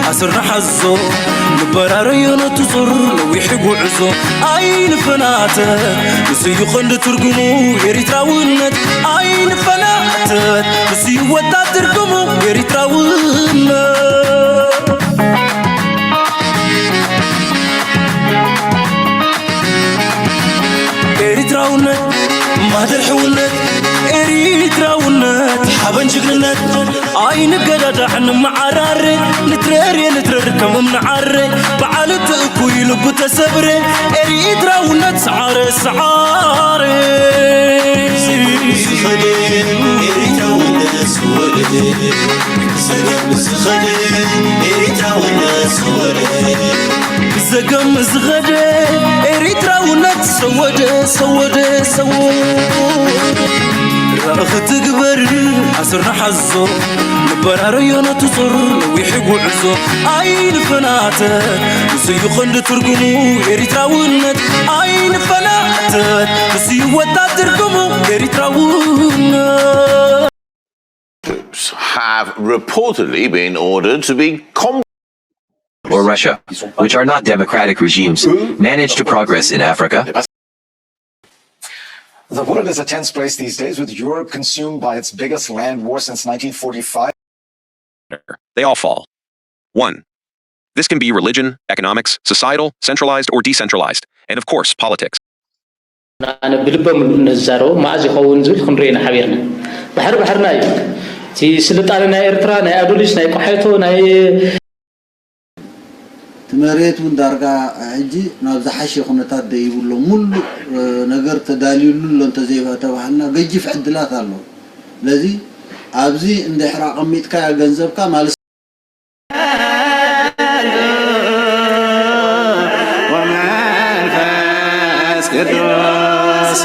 ኣስር ንሓዞ ንበራረዮ ነቲ ዙር ነዊሕ ጉዕዞ ኣይንፈናተት። ንሱ እዩ ቀንዲ ትርጉሙ ኤሪትራውነት። ኣይንፈናተት። ንሱ እዩ ወጣት ትርጉሙ ኤሪትራውነት። ኤሪትራውነት ማህደር ሕውነት፣ ኤሪትራውነት ሓበን ጅግንነት። ኣይንገዳዳዕ፣ ንመዓራረ፣ ንትረር ንትረር ከም እምኒ ዓረ። በዓል እቲ እኩይ ልቡ ተሰብረ፣ ኤሪትራውነት ሰዓረ ሰዓረ። ዝኸደ ኤሪትራውነት ዝወለደ፣ ዝኸደ ኤሪትራውነት ዝወለደ። ብዘገም ዝኸደ ኤሪትራውነት ሰወደ ሰወደ ሰወደ። ራእኺ ትግበር ኣስር ንሓዞ ንበራረዮ ነቲ ጹር ነዊሕ ጉዕዞ ኣይንፈናተት። ንሱ እዩ ቀንዲ ትርጉሙ ኤሪትራውነት። ኣይንፈናተት። ንሱ እዩ ወጣት ትርጉሙ ኤሪትራውነት። Troops have reportedly been ordered to be com- or Russia, which are not democratic regimes, manage to progress in Africa? The world is a tense place these days, with Europe consumed by its biggest land war since nineteen forty-five. They all fall. One, this can be religion, economics, societal, centralized, or decentralized, and of course, politics. ኣነ ብልቦም ንዛረቦ መኣዝ ይኸውን ዝብል ክንሪኦ ኢና ሓቢርና። ባሕሪ ባሕርና እዩ። እቲ ስልጣነ ናይ ኤርትራ፣ ናይ ኣዱሊስ፣ ናይ ቆሓይቶ፣ ናይ እቲ መሬት እውን ዳርጋ ሕጂ ናብ ዝሓሸ ኩነታት ደይቡ ኣሎ። ሙሉእ ነገር ተዳልዩሉ ኣሎ እንተዘይተባሃልና ገጂፍ ዕድላት ኣሎ። ስለዚ ኣብዚ እንድሕር ኣቐሚጥካዮ ገንዘብካ ማለት ወመንፈስ ቅዱስ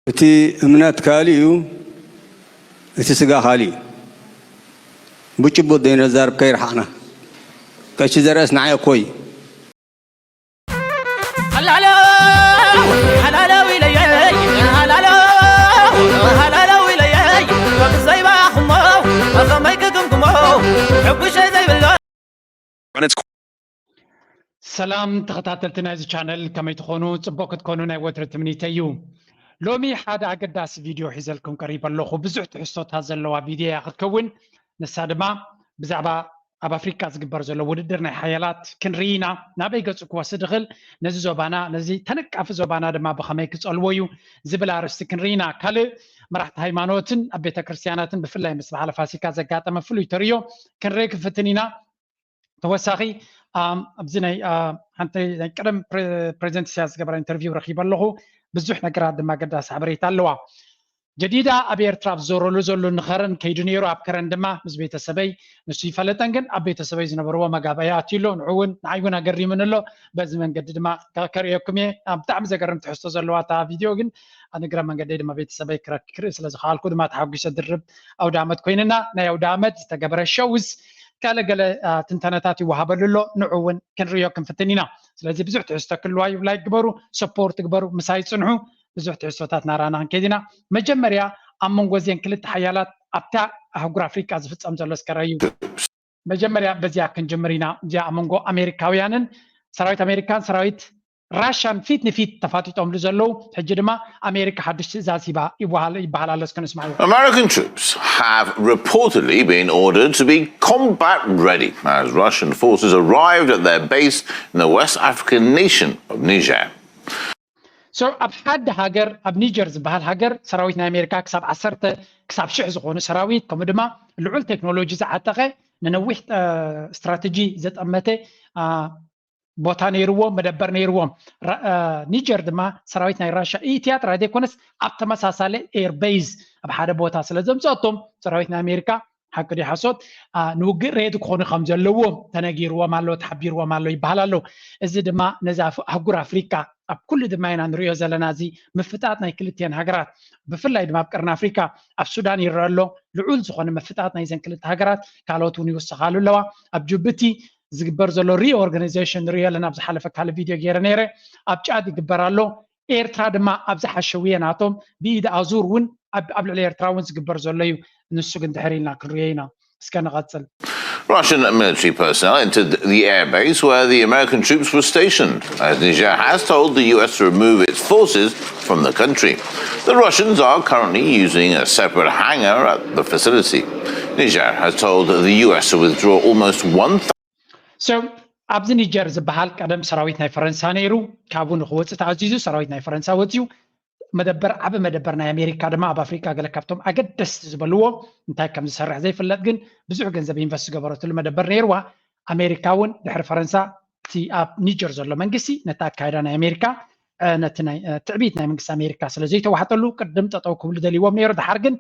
እቲ እምነት ካልእ እዩ፣ እቲ ስጋ ካልእ እዩ። ብጭቡጥ ዘይነዛርብ ከይርሓቕና። ቀሺ ዘርአስ ንዓይ እኮ እዩ። Run its ሰላም ተኸታተልቲ ናይዚ ቻነል፣ ከመይ ትኾኑ? ጽቡቕ ክትኮኑ ናይ ወትሪ ትምኒተይ እዩ። ሎሚ ሓደ ኣገዳሲ ቪድዮ ሒዘልኩም ቀሪበ ኣለኹ። ብዙሕ ትሕዝቶታት ዘለዋ ቪድዮ እያ ክትከውን። ንሳ ድማ ብዛዕባ ኣብ ኣፍሪቃ ዝግበር ዘሎ ውድድር ናይ ሓያላት ክንርኢ ኢና። ናበይ ገጹ ክወስድ ይኽእል? ነዚ ዞባና፣ ነዚ ተነቃፊ ዞባና ድማ ብኸመይ ክጸልዎ እዩ ዝብል ኣርእስቲ ክንርኢ ኢና። ካልእ መራሕቲ ሃይማኖትን ኣብ ቤተ ክርስቲያናትን ብፍላይ ምስ በዓለ ፋሲካ ዘጋጠመ ፍሉይ ተርእዮ ክንርኢ ክፍትን ኢና። ተወሳኺ ኣብዚ ናይ ሓንቲ ናይ ቀደም ፕሬዚደንት ኢሳያስ ዝገበረ ኢንተርቪው ረኺበ ኣለኹ። ብዙሕ ነገራት ድማ ኣገዳሲ ሓበሬታ ኣለዋ። ጀዲዳ ኣብ ኤርትራ ኣብ ዝዞረሉ ዘሎ ንኸረን ከይዱ ነይሩ። ኣብ ከረን ድማ ምስ ቤተሰበይ፣ ንሱ ይፈለጠን ግን ኣብ ቤተሰበይ ዝነበርዎ መጋባእያ ኣትዩ ኣሎ። ንዑ እውን ንዓይ እውን ኣገሪሙን ኣሎ። በዚ መንገዲ ድማ ከርእየኩም እየ። ብጣዕሚ ዘገርም ትሕዝቶ ዘለዋ እታ ቪድዮ ግን ንግረ መንገደይ ድማ ቤተሰበይ ክርኢ ስለ ዝኸኣልኩ ድማ ተሓጒሰ። ድርብ ኣውደ ኣመት ኮይንና ናይ ኣውደ ኣመት ዝተገበረ ሸውስ ገለ ገለ ትንተነታት ይወሃበሉ ኣሎ። ንዑ እውን ክንርእዮ ክንፍትን ኢና። ስለዚ ብዙሕ ትሕዝቶ ክህልዋ እዩ። ላይክ ግበሩ፣ ሰፖርት ግበሩ፣ ምሳይ ጽንሑ። ብዙሕ ትሕዝቶታት ናራና ክንከይድ ኢና። መጀመርያ ኣብ መንጎ እዚአን ክልተ ሓያላት ኣብታ ኣህጉር ኣፍሪቃ ዝፍጸም ዘሎ እስከ ረኣዩ። መጀመርያ በዚኣ ክንጅምር ኢና። እዚኣ ኣብ መንጎ ኣሜሪካውያንን ሰራዊት ኣሜሪካን ሰራዊት ራሽያን ፊት ንፊት ተፋጢጦምሉ ዘለዉ። ሕጂ ድማ ኣሜሪካ ሓድሽ ትእዛዝ ሂባ ይበሃል ኣሎ። እስከ ንስማዕዮ። American troops have reportedly been ordered to be combat ready as Russian forces arrived at their base in the West African nation of Niger. So ኣብ ሓደ ሃገር ኣብ ኒጀር ዝበሃል ሃገር ሰራዊት ናይ ኣሜሪካ ክሳብ ዓሰርተ ክሳብ ሽሕ ዝኾኑ ሰራዊት ከምኡ ድማ ልዑል ቴክኖሎጂ ዝዓጠቐ ንነዊሕ ስትራተጂ ዘጠመተ ቦታ ነይርዎም፣ መደበር ነይርዎም። ኒጀር ድማ ሰራዊት ናይ ራሻ ኢትያ ጥራይ ዘይኮነስ ኣብ ተመሳሳሊ ኤር ቤዝ ኣብ ሓደ ቦታ ስለ ዘምፀቶም ሰራዊት ናይ ኣሜሪካ ሓቂ ድዩ ሓሶት ንውግእ ሬዲ ክኾኑ ከም ዘለዎም ተነጊርዎም ኣሎ፣ ተሓቢርዎም ኣሎ ይበሃል ኣሎ። እዚ ድማ ነዚ ኣህጉር ኣፍሪካ ኣብ ኩሉ ድማ ኢና ንሪኦ ዘለና። እዚ ምፍጣጥ ናይ ክልቲኤን ሃገራት ብፍላይ ድማ ኣብ ቀርኒ ኣፍሪካ ኣብ ሱዳን ይረአ ኣሎ። ልዑል ዝኾነ ምፍጣጥ ናይዘን ክልተ ሃገራት ካልኦት እውን ይውስኻሉ ኣለዋ። ኣብ ጅቡቲ ዝግበር ዘሎ ሪኦርጋናይዜሽን ንሪኦ ኣለና። ኣብ ዝሓለፈ ካልእ ቪድዮ ገይረ ነይረ። ኣብ ጫድ ይግበር ኣሎ። ኤርትራ ድማ ኣብ ዝሓሸውየ ናቶም ብኢድ ኣዙር እውን ኣብ ልዕሊ ኤርትራ እውን ዝግበር ዘሎ እዩ። ንሱ ግን ድሕር ኢልና ክንሪኦ ኢና። እስከ ንቐጽል። Russian military personnel entered the airbase where the American troops were stationed, as Niger has told the U S to remove its forces from the country. The Russians are currently using a separate hangar at the facility. Niger has told the U S to withdraw almost one thousand. So ኣብዚ ኒጀር ዝበሃል ቀደም ሰራዊት ናይ ፈረንሳ ነይሩ። ካብኡ ንክወፅእ ተኣዚዙ ሰራዊት ናይ ፈረንሳ ወፅዩ። መደበር ዓቢ መደበር ናይ ኣሜሪካ ድማ ኣብ ኣፍሪካ ገለ ካብቶም ኣገደስቲ ዝበልዎ እንታይ ከም ዝሰርሕ ዘይፍለጥ ግን ብዙሕ ገንዘብ ኢንቨስት ዝገበረትሉ መደበር ነይርዋ። ኣሜሪካ እውን ድሕሪ ፈረንሳ እቲ ኣብ ኒጀር ዘሎ መንግስቲ ነቲ ኣካይዳ ናይ ኣሜሪካ ነቲ ናይ ትዕቢት ናይ መንግስቲ ኣሜሪካ ስለ ዘይተዋሕጠሉ ቅድም ጠጠው ክብሉ ደልዎም ነይሩ። ድሓር ግን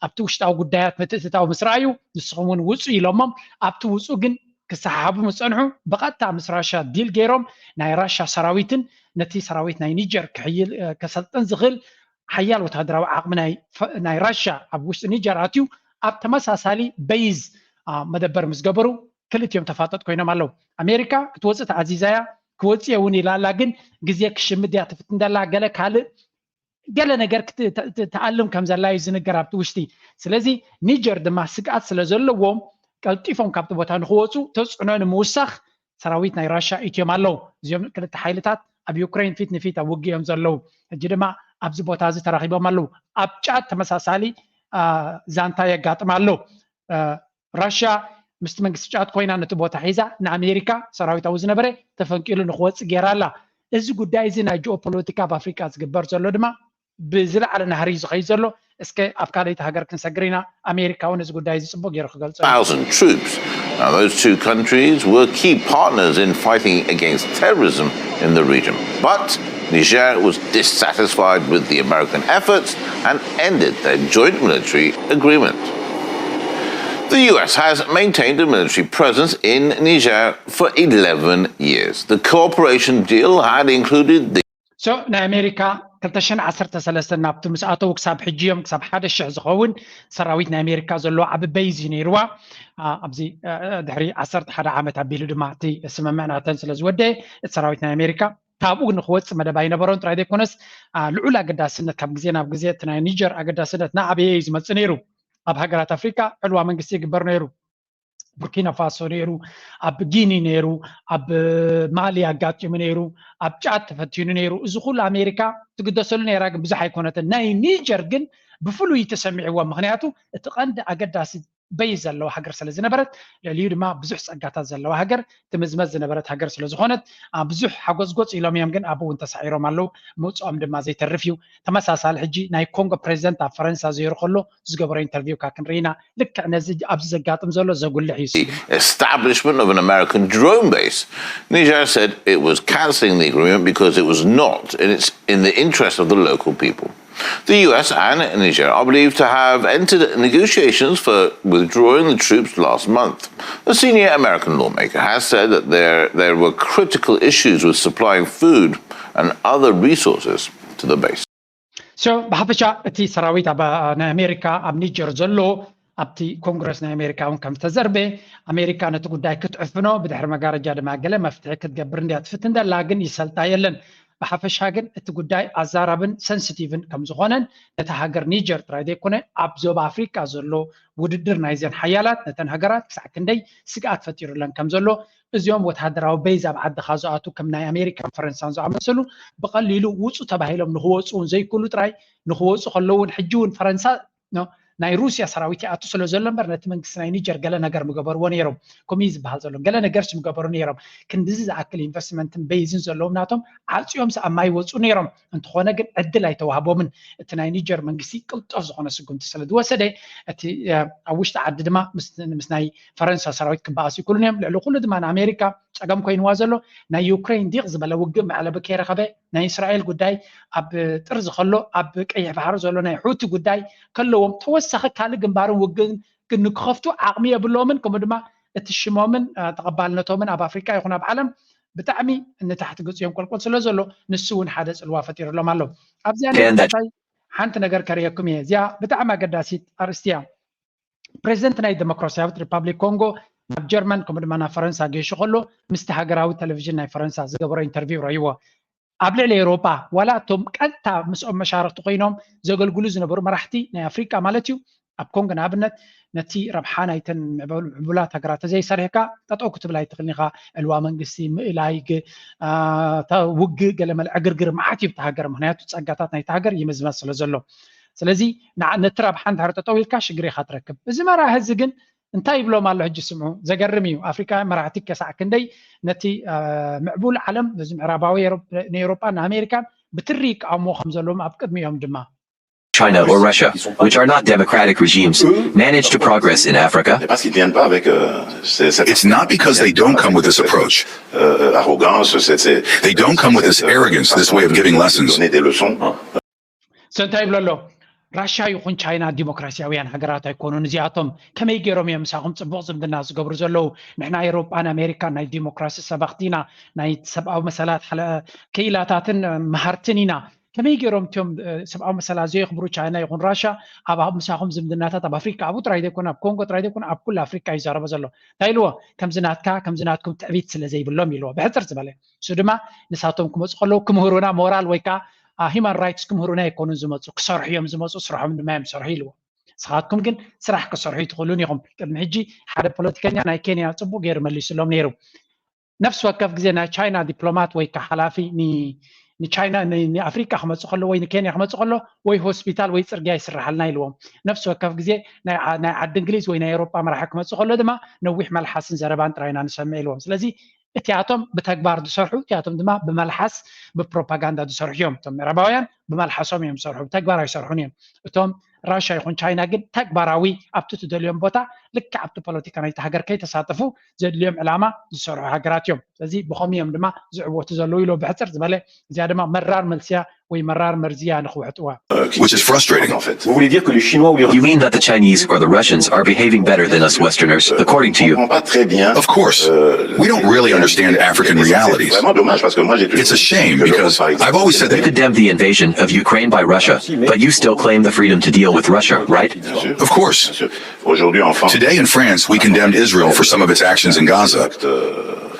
ኣብቲ ውሽጣዊ ጉዳያት ምትእትታው ምስ ረኣዩ ንስኹም እውን ውፁ ኢሎሞም ኣብቲ ውፁ ግን ክሰሓሓቡ ምስ ፀንሑ ብቐጥታ ምስ ራሻ ዲል ገይሮም ናይ ራሻ ሰራዊትን ነቲ ሰራዊት ናይ ኒጀር ክሕይል ከሰልጥን ዝኽእል ሓያል ወታደራዊ ዓቕሚ ናይ ራሻ ኣብ ውሽጢ ኒጀር ኣትዩ ኣብ ተመሳሳሊ በይዝ መደበር ምስ ገበሩ ክልቲኦም ተፋጠጥ ኮይኖም ኣለዉ። ኣሜሪካ ክትወፅእ ተኣዚዛያ ክወፅእ እውን ኢላ ኣላ፣ ግን ግዜ ክሽምድ እያ ትፍትን ደላ ገለ ካልእ ገለ ነገር ትኣልም ከም ዘላ እዩ ዝንገር ኣብቲ ውሽጢ። ስለዚ ኒጀር ድማ ስግኣት ስለ ዘለዎም ቀልጢፎም ካብቲ ቦታ ንክወፁ ተፅዕኖ ንምውሳኽ ሰራዊት ናይ ራሻ ኢትዮም ኣለዉ። እዚኦም ክልተ ሓይልታት ኣብ ዩክሬን ፊት ንፊት ኣብ ውግእ እዮም ዘለዉ። ሕጂ ድማ ኣብዚ ቦታ እዚ ተራኺቦም ኣለዉ። ኣብ ጫድ ተመሳሳሊ ዛንታ የጋጥም ኣሎ። ራሻ ምስቲ መንግስቲ ጫድ ኮይና ነቲ ቦታ ሒዛ ንኣሜሪካ ሰራዊት ኣብኡ ዝነበረ ተፈንቂሉ ንክወፅእ ገይራ ኣላ። እዚ ጉዳይ እዚ ናይ ጂኦፖለቲካ ኣብ ኣፍሪካ ዝግበር ዘሎ ድማ ብዝለዓለ ናህሪ ዝኸይድ ዘሎ። እስከ ኣብ ካልኣይቲ ሃገር ክንሰግር ኢና። ኣሜሪካ እውን እዚ ጉዳይ እዚ ፅቡቅ ገይሩ ክገልጾ እዩ። Thousand troops. Now, those two countries were key partners in fighting against terrorism in the region. But Niger was dissatisfied with the American efforts and ended their joint military agreement. The U S has maintained a military presence in Niger for eleven years. The cooperation deal had included the So ናይ ኣሜሪካ ክልተ ሽሕን ዓሰርተ ሰለስተን ናብቲ ምስ ኣተዉ ክሳብ ሕጂ እዮም ክሳብ ሓደ ሽሕ ዝኸውን ሰራዊት ናይ ኣሜሪካ ዘለዎ ዓቢ በይዝ እዩ ነይርዋ። ኣብዚ ድሕሪ ዓሰርተ ሓደ ዓመት ኣቢሉ ድማ እቲ ስምምዕ ናተን ስለ ዝወደአ እቲ ሰራዊት ናይ ኣሜሪካ ካብኡ ንክወፅእ መደብ ኣይነበሮን ጥራይ ዘይኮነስ ልዑል ኣገዳስነት ካብ ግዜ ናብ ግዜ እቲ ናይ ኒጀር ኣገዳስነት ናዓበየ እዩ ዝመፅእ ነይሩ። ኣብ ሃገራት ኣፍሪካ ዕልዋ መንግስቲ ይግበር ነይሩ። ቡርኪና ፋሶ ነይሩ፣ ኣብ ጊኒ ነይሩ፣ ኣብ ማሊ ኣጋጢሙ ነይሩ፣ ኣብ ጫድ ተፈቲኑ ነይሩ። እዚ ኩሉ ኣሜሪካ ትግደሰሉ ነይራ፣ ግን ብዙሕ ኣይኮነትን። ናይ ኒጀር ግን ብፍሉይ ተሰሚዕዎ፣ ምክንያቱ እቲ ቀንዲ ኣገዳሲ በይ ዘለዋ ሃገር ስለ ዝነበረት፣ ልዕሊኡ ድማ ብዙሕ ጸጋታት ዘለዋ ሃገር፣ ትምዝመዝ ዝነበረት ሃገር ስለ ዝኾነት፣ ብዙሕ ሓጎጽጎጽ ኢሎም እዮም፣ ግን ኣብኡ እውን ተሳዒሮም ኣለዉ። ምውጽኦም ድማ ዘይተርፍ እዩ። ተመሳሳሊ ሕጂ ናይ ኮንጎ ፕሬዚደንት ኣብ ፈረንሳ ዘይሩ ከሎ ዝገበሮ ኢንተርቪው ካ ክንርኢ ኢና። ልክዕ ነዚ ኣብዚ ዘጋጥም ዘሎ ዘጉልሕ እዩ። Establishment of an American drone base. Niger said it was cancelling the agreement because it was not in its in the interest of the local people. The U S and Niger are believed to have entered negotiations for withdrawing the troops last month. A senior American lawmaker has said that there, there were critical issues with supplying food and other resources to the base. So ብሓፈሻ እቲ ሰራዊት ኣብ ናይ ኣሜሪካ ኣብ ኒጀር ዘሎ ኣብቲ ኮንግረስ ናይ ኣሜሪካ እውን ከም ዝተዘርበ ኣሜሪካ ነቲ ጉዳይ ክትዕፍኖ ብድሕሪ መጋረጃ ድማ ገለ መፍትሒ ክትገብር እንድያ ትፍትን ደላ ግን ይሰልጣ የለን። ብሓፈሻ ግን እቲ ጉዳይ ኣዛራብን ሰንስቲቭን ከም ዝኾነን ነቲ ሃገር ኒጀር ጥራይ ዘይኮነ ኣብ ዞባ ኣፍሪቃ ዘሎ ውድድር ናይዘን ሓያላት ነተን ሃገራት ክሳዕ ክንደይ ስግኣት ፈጢሩለን ከም ዘሎ እዚኦም ወታደራዊ በይዝ ኣብ ዓድኻ ዝኣቱ ከም ናይ ኣሜሪካን ፈረንሳን ዝኣመሰሉ ብቐሊሉ ውፁ ተባሂሎም ንክወፁ እውን ዘይክእሉ ጥራይ ንክወፁ ከለውን ሕጂ እውን ፈረንሳ ናይ ሩስያ ሰራዊት ይኣቱ ስለ ዘሎ እምበር ነቲ መንግስቲ ናይ ኒጀር ገለ ነገር ምገበርዎ ነይሮም። ከምኡ ዝበሃል ዘሎ ገለ ነገርስ ምገበሩ ነይሮም። ክንድዚ ዝኣክል ኢንቨስትመንትን በይዝን ዘለዎም ናቶም ዓፅዮምስ ኣብ ማይ ወፁ ነይሮም። እንተኾነ ግን ዕድል ኣይተዋህቦምን። እቲ ናይ ኒጀር መንግስቲ ቅልጦፍ ዝኾነ ስጉምቲ ስለ ዝወሰደ እቲ ኣብ ውሽጢ ዓዲ ድማ ምስ ናይ ፈረንሳ ሰራዊት ክበኣሱ ይክእሉን እዮም። ልዕሊ ኩሉ ድማ ንኣሜሪካ ፀገም ኮይንዋ ዘሎ ናይ ዩክሬን ዲቕ ዝበለ ውግእ መዕለቢ ከይረኸበ ናይ እስራኤል ጉዳይ ኣብ ጥርዚ ከሎ ኣብ ቀይሕ ባሕሪ ዘሎ ናይ ሑቲ ጉዳይ ከለዎም ተወሳኺ ካልእ ግንባርን ውግእን ንክኸፍቱ ዓቕሚ የብሎምን። ከምኡ ድማ እቲ ሽሞምን ተቐባልነቶምን ኣብ ኣፍሪካ ይኹን ኣብ ዓለም ብጣዕሚ ንታሕቲ ገፅኦም ቆልቆል ስለ ዘሎ ንሱ እውን ሓደ ፅልዋ ፈጢሩሎም ኣሎ። ኣብዚኣ ሓንቲ ነገር ከርእየኩም እየ። እዚኣ ብጣዕሚ ኣገዳሲት ኣርእስቲ እያ። ፕሬዚደንት ናይ ዴሞክራሲያዊት ሪፓብሊክ ኮንጎ ናብ ጀርመን ከምኡ ድማ ናብ ፈረንሳ ገይሹ ከሎ ምስቲ ሃገራዊ ቴሌቪዥን ናይ ፈረንሳ ዝገበሮ ኢንተርቪው ረእይዎ። ኣብ ልዕሊ ኤውሮጳ ዋላ እቶም ቀጥታ ምስኦም መሻርክቲ ኮይኖም ዘገልግሉ ዝነበሩ መራሕቲ ናይ ኣፍሪቃ ማለት እዩ ኣብ ኮንጎ ንኣብነት ነቲ ረብሓ ናይተን ምዕቡላት ሃገራት ተዘይሰሪሕካ ጠጠው ክትብል ኣይትኽእልን ኢኻ። ዕልዋ መንግስቲ፣ ምእላይ፣ ውግእ፣ ገለመለ ዕግርግር መዓት እዩ ብቲ ሃገር፣ ምክንያቱ ፀጋታት ናይቲ ሃገር ይምዝመዝ ስለ ዘሎ። ስለዚ ነቲ ረብሓ እንድሕር ጠጠው ኢልካ ሽግር ኢኻ ትረክብ። እዚ መራሒ እዚ ግን እንታይ ይብሎም ኣሎ ሕጂ ስምዑ። ዘገርም እዩ። ኣፍሪካውያን መራሕቲ ከሳዕ ክንደይ ነቲ ምዕቡል ዓለም፣ ነዚ ምዕራባዊ፣ ንኤውሮጳን ንኣሜሪካን ብትሪ ይቃወምዎ ከም ዘለዎም ኣብ ቅድሚኦም ድማ China or Russia, which are not democratic regimes, manage to progress in Africa? It's not because they don't come with this approach. They don't come with this arrogance, this way of giving lessons. ሰንታ ይብሎ ኣሎ። ራሽያ ይኹን ቻይና ዲሞክራሲያውያን ሃገራት ኣይኮኑን። እዚኣቶም ከመይ ገይሮም እዮም ምሳኹም ፅቡቕ ዝምድና ዝገብሩ ዘለዉ? ንሕና ኤውሮጳን ኣሜሪካን ናይ ዲሞክራሲ ሰበኽቲ ኢና፣ ናይ ሰብኣዊ መሰላት ክኢላታትን መሃርትን ኢና። ከመይ ገይሮም እቲኦም ሰብኣዊ መሰላት ዘየኽብሩ ቻይና ይኹን ራሽያ ኣብ ምሳኹም ዝምድናታት ኣብ ኣፍሪካ፣ ኣብኡ ጥራይ ዘይኮነ፣ ኣብ ኮንጎ ጥራይ ዘይኮነ፣ ኣብ ኩሉ ኣፍሪካ እዩ ይዛረቦ ዘሎ። እንታይ ኢልዎ? ከምዚ ናትካ ከምዚ ናትኩም ትዕቢት ስለ ዘይብሎም ኢልዎ ብሕፅር ዝበለ። እሱ ድማ ንሳቶም ክመፁ ከለዉ ክምህሩና ሞራል ወይ ከዓ ሂማን ራይትስ ክምህሩና ኣይኮኑን ዝመፁ፣ ክሰርሑ እዮም ዝመፁ፣ ስርሖም ድማ እዮም ዝሰርሑ ኢልዎ። ንስኻትኩም ግን ስራሕ ክሰርሑ ኣይትኽእሉን ኢኹም። ቅድሚ ሕጂ ሓደ ፖለቲከኛ ናይ ኬንያ ፅቡቅ ገይሩ መሊስሎም ነይሩ። ነፍሲ ወከፍ ግዜ ናይ ቻይና ዲፕሎማት ወይ ከዓ ሓላፊ ንቻይና ንኣፍሪቃ ክመፁ ከሎ ወይ ንኬንያ ክመፁ ከሎ ወይ ሆስፒታል ወይ ፅርግያ ይስራሓልና ኢልዎም። ነፍሲ ወከፍ ግዜ ናይ ዓዲ እንግሊዝ ወይ ናይ ኤውሮጳ መራሒ ክመፁ ከሎ ድማ ነዊሕ መልሓስን ዘረባን ጥራይና ንሰምዕ ኢልዎም። ስለዚ እቲኣቶም ብተግባር ዝሰርሑ፣ እቲኣቶም ድማ ብመልሓስ ብፕሮፓጋንዳ ዝሰርሑ እዮም። እቶም ምዕራባውያን ብመልሓሶም እዮም ዝሰርሑ፣ ብተግባር ኣይሰርሑን እዮም። እቶም ራሽያ ይኹን ቻይና ግን ተግባራዊ ኣብቲ ትደልዮም ቦታ ልክዕ ኣብቲ ፖለቲካ ናይቲ ሃገር ከይተሳተፉ ዘድልዮም ዕላማ ዝሰርሑ ሃገራት እዮም። ስለዚ ብኸምኡ እዮም ድማ ዝዕወቱ ዘለዉ ኢሎ ብሕፅር ዝበለ። እዚኣ ድማ መራር መልስያ ወይ መራር መርዝያ ንኽውሕጥዋ። Which is frustrating. Vous voulez dire que les Chinois ou les You mean that the Chinese or the Russians are behaving better than us Westerners, according to you? Of course. We don't really understand African realities. It's a shame because I've always said You that. Condemned the invasion of Ukraine by Russia, but you still claim the freedom to deal with Russia, right? Of course. Today in France, we condemned Israel for some of its actions in Gaza.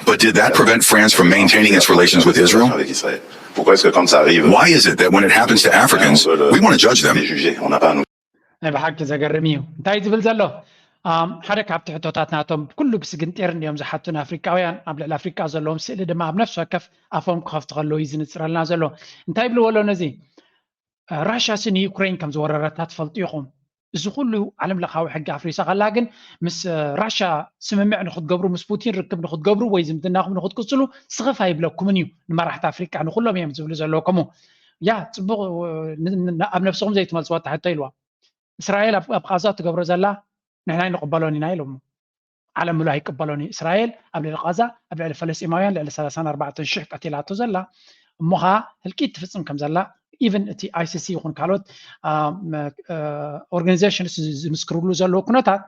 But did that prevent France from maintaining its relations with Israel? Why is it that when it happens to Africans, we want to judge them? ናይ ብሓቂ ዘገርም እዩ። እንታይ ዝብል ዘሎ ሓደ ካብቲ ሕቶታት ናቶም ኩሉ ብስግንጢር እንዲዮም ዝሓቱን ኣፍሪቃውያን ኣብ ልዕሊ ኣፍሪቃ ዘለዎም ስእሊ ድማ ኣብ ነፍሲ ወከፍ ኣፎም ክኸፍቱ ከለዉ እዩ ዝንፅረልና ዘሎ። እንታይ ይብልዎ ኣሎ ነዚ? ራሽያ ሲ ንዩክሬን ከም ዝወረረታ ትፈልጡ ኢኹም። እዚ ኩሉ ዓለም ለኻዊ ሕጊ ኣፍሪሳ ከላ ግን ምስ ራሽያ ስምምዕ ንክትገብሩ ምስ ፑቲን ርክብ ንክትገብሩ ወይ ዝምድናኹም ንክትቅፅሉ ስኽፍ ኣይብለኩምን እዩ። ንመራሕቲ ኣፍሪቃ ንኩሎም እዮም ዝብሉ ዘለዉ ከምኡ። ያ ፅቡቅ ኣብ ነብስኹም ዘይትመልስዋ ተሕቶ ኢልዋ። እስራኤል ኣብ ቃዛ ትገብሮ ዘላ ንሕና ኣይንቅበሎን ኢና ኢሎም። ዓለም ምሉእ ኣይቅበሎን እዩ። እስራኤል ኣብ ልዕሊ ቃዛ ኣብ ልዕሊ ፈለስጢማውያን ልዕሊ ሰላሳን ኣርባዕተን ሽሕ ቀቲላቶ ዘላ እሞ ኸዓ ህልቂት ትፍፅም ከም ዘላ ኢቨን እቲ ኣይሲሲ ይኹን ካልኦት ኦርጋኒዜሽንስ ዝምስክርሉ ዘለዉ ኩነታት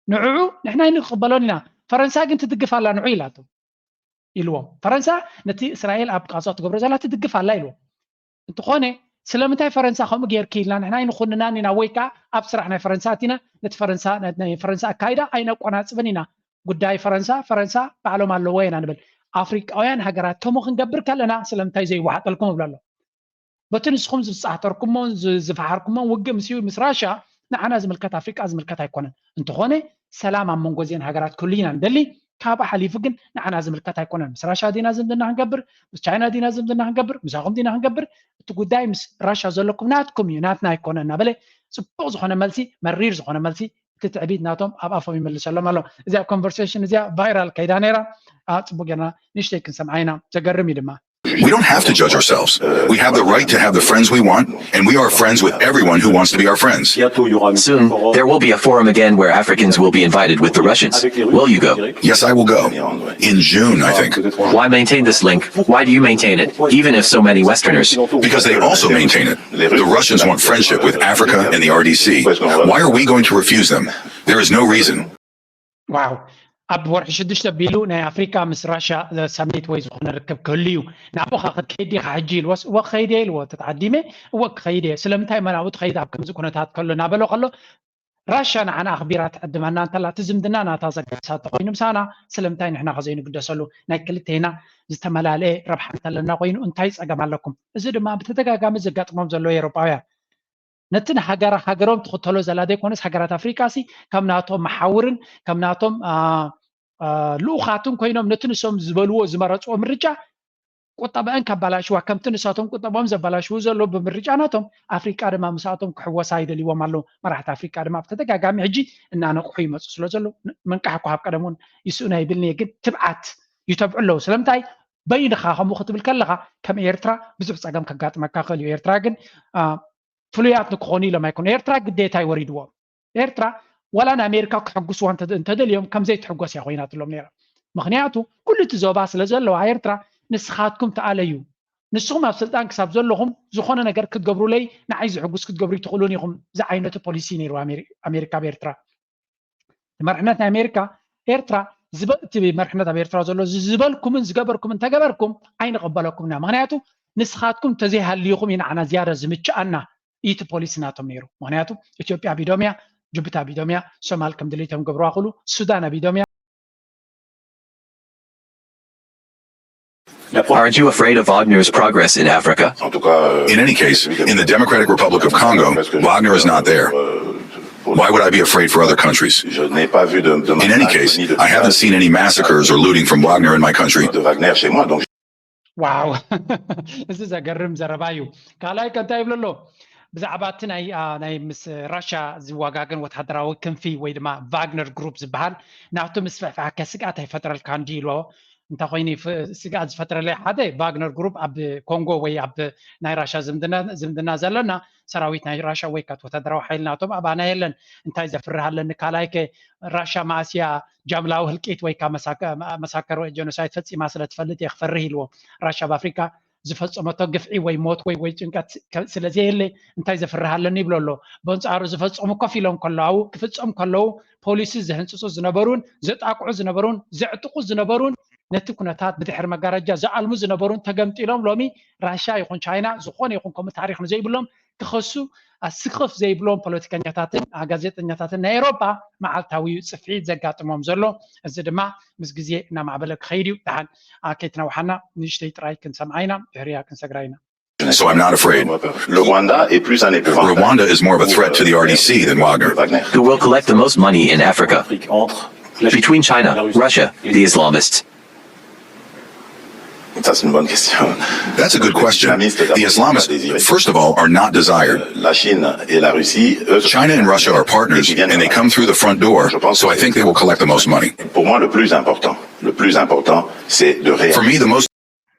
ንዕዑ ንሕና ኣይንቅበሎን ኢና። ፈረንሳ ግን ትድግፍ ኣላ ንዑ ኢላቶ ኢልዎም። ፈረንሳ ነቲ እስራኤል ኣብ ቃዛ ትገብሮ ዘላ ትድግፍ ኣላ ኢልዎም። እንተኾነ ስለምንታይ ፈረንሳ ከምኡ ጌርኪ ኢልና ንሕና ኣይንኹንናን ኢና ወይ ከዓ ኣብ ስራሕ ናይ ፈረንሳ ኣቲና ነቲ ፈረንሳ ናይ ፈረንሳ ኣካይዳ ኣይነቆናፅብን ኢና። ጉዳይ ፈረንሳ ፈረንሳ ባዕሎም ኣለዎ ኢና ንብል። ኣፍሪቃውያን ሃገራት ከምኡ ክንገብር ከለና ስለምንታይ ዘይወሓጠልኩም እብሎ ኣሎ። በቲ ንስኹም ዝፃህተርኩሞን ዝፈሓርኩሞን ውግእ ምስ ምስ ራሽያ ንዓና ዝምልከት ኣፍሪቃ ዝምልከት ኣይኮነን። እንተኾነ ሰላም ኣብ መንጎ እዚአን ሃገራት ክህሉ ኢና ንደሊ። ካብኡ ሓሊፉ ግን ንዓና ዝምልከት ኣይኮነን። ምስ ራሽያ ዲና ዝምድና ክንገብር፣ ምስ ቻይና ዲና ዝምድና ክንገብር፣ ምሳኹም ዲና ክንገብር፣ እቲ ጉዳይ ምስ ራሽያ ዘለኩም ናትኩም እዩ ናትና ኣይኮነን እናበለ ፅቡቕ ዝኾነ መልሲ መሪር ዝኾነ መልሲ እቲ ትዕቢት ናቶም ኣብ ኣፎም ይመልሰሎም ኣሎ። እዚኣ ኮንቨርሴሽን እዚኣ ቫይራል ከይዳ ነይራ። ፅቡቅ ጌርና ንእሽተይ ክንሰምዓ ኢና። ዘገርም እዩ ድማ። We don't have to judge ourselves. We have the right to have the friends we want, and we are friends with everyone who wants to be our friends. Soon, there will be a forum again where Africans will be invited with the Russians. Will you go? Yes, I will go. In June, I think. Why maintain this link? Why do you maintain it, even if so many Westerners? Because they also maintain it. The Russians want friendship with Africa and the R D C. Why are we going to refuse them? There is no reason. ዋው ኣብ ወርሒ ሽዱሽተ ኣቢሉ ናይ ኣፍሪካ ምስ ራሽያ ሰሚት ወይ ዝኾነ ርክብ ክህሉ እዩ። ናብኡ ኸ ክትከይድ ዲኻ ሕጂ ኢልዎስ እወ ክኸይድ እየ ኢልዎ። ተተዓዲመ እወ ክኸይድ እየ። ስለምንታይ መን ኣብኡ ትኸይድ ኣብ ከምዚ ኩነታት ከሎ እናበሎ ከሎ ራሽያ ንዓና ኣኽቢራ ትዕድመና እንተላ እቲ ዝምድና ናታ ዘገድሳ እንተኾይኑ ምሳና ስለምንታይ ንሕና ከዘይንግደሰሉ ናይ ክልቴና ዝተመላለየ ረብሓ እንተለና ኮይኑ እንታይ ፀገም ኣለኩም? እዚ ድማ ብተደጋጋሚ ዘጋጥሞም ዘሎ ኤውሮጳውያን ነቲ ንሃገራ ሃገሮም ትኽተሎ ዘላ ዘይኮነስ ሃገራት ኣፍሪቃ ሲ ከም ናቶም መሓውርን ከም ናቶም ልኡኻትን ኮይኖም ነቲ ንሶም ዝበልዎ ዝመረፅዎ ምርጫ ቁጠበአን ከባላሽዋ ከምቲ ንሳቶም ቁጠቦም ዘባላሽዉ ዘለዉ ብምርጫ ናቶም ኣፍሪቃ ድማ ምስኣቶም ክሕወሳ ይደልይዎም ኣለዉ። መራሕቲ ኣፍሪቃ ድማ ብተደጋጋሚ ሕጂ እናነቕሑ ይመፁ ስለ ዘለዉ ምንቃሕ እኳ ኣብ ቀደም እውን ይስእኑ ኣይብልን እየ፣ ግን ትብዓት ይተብዑ ኣለዉ። ስለምንታይ በይንኻ ከምኡ ክትብል ከለኻ ከም ኤርትራ ብዙሕ ፀገም ከጋጥመካ ክእል እዩ። ኤርትራ ግን ፍሉያት ንክኾኑ ኢሎም ኣይኮኑ። ኤርትራ ግዴታ ይወሪድዎም። ኤርትራ ዋላ ንኣሜሪካ ክሕጉስዋ እንተደልዮም ከምዘይትሕጎስ እያ ኮይናትሎም ነይራ። ምክንያቱ ኩሉ እቲ ዞባ ስለ ዘለዋ ኤርትራ ንስኻትኩም ተኣለዩ፣ ንስኹም ኣብ ስልጣን ክሳብ ዘለኹም ዝኾነ ነገር ክትገብሩለይ ንዓይ ዝሕጉስ ክትገብሩ ይትኽእሉን ኢኹም ዝዓይነቱ ፖሊሲ ነይሩ ኣሜሪካ ኣብ ኤርትራ። መርሕነት ናይ ኣሜሪካ ኤርትራ ዝበ- እቲ መርሕነት ኣብ ኤርትራ ዘሎ ዝበልኩምን ዝገበርኩም እንተገበርኩም ኣይንቕበለኩም ኢና። ምክንያቱ ንስኻትኩም እንተዘይሃልዩኹም እዩ ንዓና ዝያዳ ዝምችኣና። ኢቲ ፖሊሲ ናቶም ነይሩ። ምክንያቱ ኢትዮጵያ ኣቢዶም እያ፣ ጅቡቲ ኣቢዶም እያ፣ ሶማል ከም ድሌቶም ገብርዋ ክሉ ሱዳን ኣቢዶም እያ። Aren't you afraid of Wagner's progress in Africa? In any case, in the Democratic Republic of Congo, Wagner is not there. Why would I be afraid for other countries? In any case, I haven't seen any massacres or looting from Wagner in my country. ዋው እዚ ዘገርም ዘረባ እዩ። ካልኣይ ከ እንታይ ይብሎ ኣሎ? ብዛዕባ እቲ ናይ ምስ ራሻ ዝወጋገን ወታደራዊ ክንፊ ወይ ድማ ቫግነር ግሩፕ ዝበሃል ናቱ ምስፍሕፋሕ ከ ስግኣት ኣይፈጥረልካን ድዩ ኢልዎ። እንታይ ኮይኑ ስግኣት ዝፈጥረለይ ሓደ ቫግነር ግሩፕ ኣብ ኮንጎ ወይ ኣብ ናይ ራሻ ዝምድና ዘለና ሰራዊት ናይ ራሻ ወይ ካት ወታደራዊ ሓይሊ ናቶም ኣባና የለን። እንታይ ዘፍርህ ኣለኒ ካልኣይ ከ ራሻ ማእስያ ጃምላዊ ህልቂት ወይ ከዓ መሳከሮ ጀኖሳይድ ፈፂማ ስለ ትፈልጥ እየ ክፈርህ ኢልዎ። ራሻ ኣብ ኣፍሪካ ዝፈፀመቶ ግፍዒ ወይ ሞት ወይ ወይ ጭንቀት ስለ ዘየለ እንታይ ዘፍርህ ኣለኒ ይብሎ ኣሎ። በንፃሩ ዝፈፀሙ ኮፍ ኢሎም ከለዉ ክፍፀም ከለዉ ፖሊሲ ዝህንፅፁ ዝነበሩን ዘጣቅዑ ዝነበሩን ዘዕጥቁ ዝነበሩን ነቲ ኩነታት ብድሕሪ መጋረጃ ዝኣልሙ ዝነበሩን ተገምጢሎም ሎሚ ራሻ ይኹን ቻይና ዝኾነ ይኹን ከምኡ ታሪክ ንዘይብሎም ክኸሱ ስኽፍ ዘይብሎም ፖለቲከኛታትን ጋዜጠኛታትን ናይ ኤሮጳ መዓልታዊ እዩ ፅፍዒት ዘጋጥሞም ዘሎ። እዚ ድማ ምስ ግዜ እናማዕበለ ክኸይድ እዩ። ደሓን ከይትነውሓና ንእሽተይ ጥራይ ክንሰምዓ ኢና፣ ድሕሪያ ክንሰግራ ኢና። So I'm not afraid. Le Rwanda est plus un éperon. Rwanda is more of a threat to the R D C than Wagner. Who will collect the most money in Africa? Between China, Russia, the Islamists. Ça, c'est une bonne question. That's a good question. The Islamists, first of all, are not desired. La Chine et la Russie, eux, China and Russia are partners, and they come through the front door, so I think they will collect the most money. Pour moi, le plus important, le plus important, c'est de For réaliser. Me, the most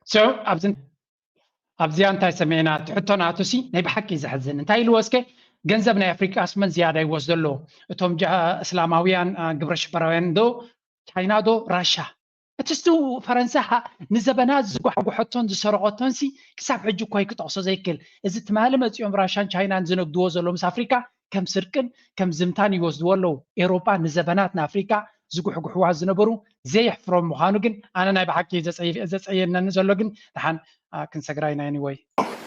So ኣብዚ ኣብዚኣ እንታይ ሰሚዕና? እቲ ሕቶ ናቱ ሲ ናይ ብሓቂ እዩ ዘሕዝን። እንታይ ኢልዎ እስከ ገንዘብ ናይ ኣፍሪቃስ መን ዝያዳ ይወስዶ ኣሎ? እቶም ጃ- እስላማውያን አ፣ ግብረ ሽበራውያን ዶ ቻይና ዶ ራሻ? እቲ ስ ፈረንሳ ሀ- ንዘበናት ዝጓሕጉሐቶን ዝሰረቐቶን ሲ ክሳብ ሕጂ እኳ ክጠቕሶ ዘይክእል። እዚ ትማሊ መፂኦም ራሻን ቻይናን ዝነግድዎ ዘሎ ምስ ኣፍሪካ ከም ስርቅን ከም ዝምታን ይወስድዎ ኣለዉ። ኤውሮጳ ንዘበናት ንኣፍሪካ ዝጉሕጉሕዋ ዝነበሩ ዘየሕፍሮም ምዃኑ ግን ኣነ ናይ ብሓቂ ዘጸይ- ዘጸየነኒ ዘሎ ግን ደሓን አ፣ ክንሰግራ ኢና። Anyway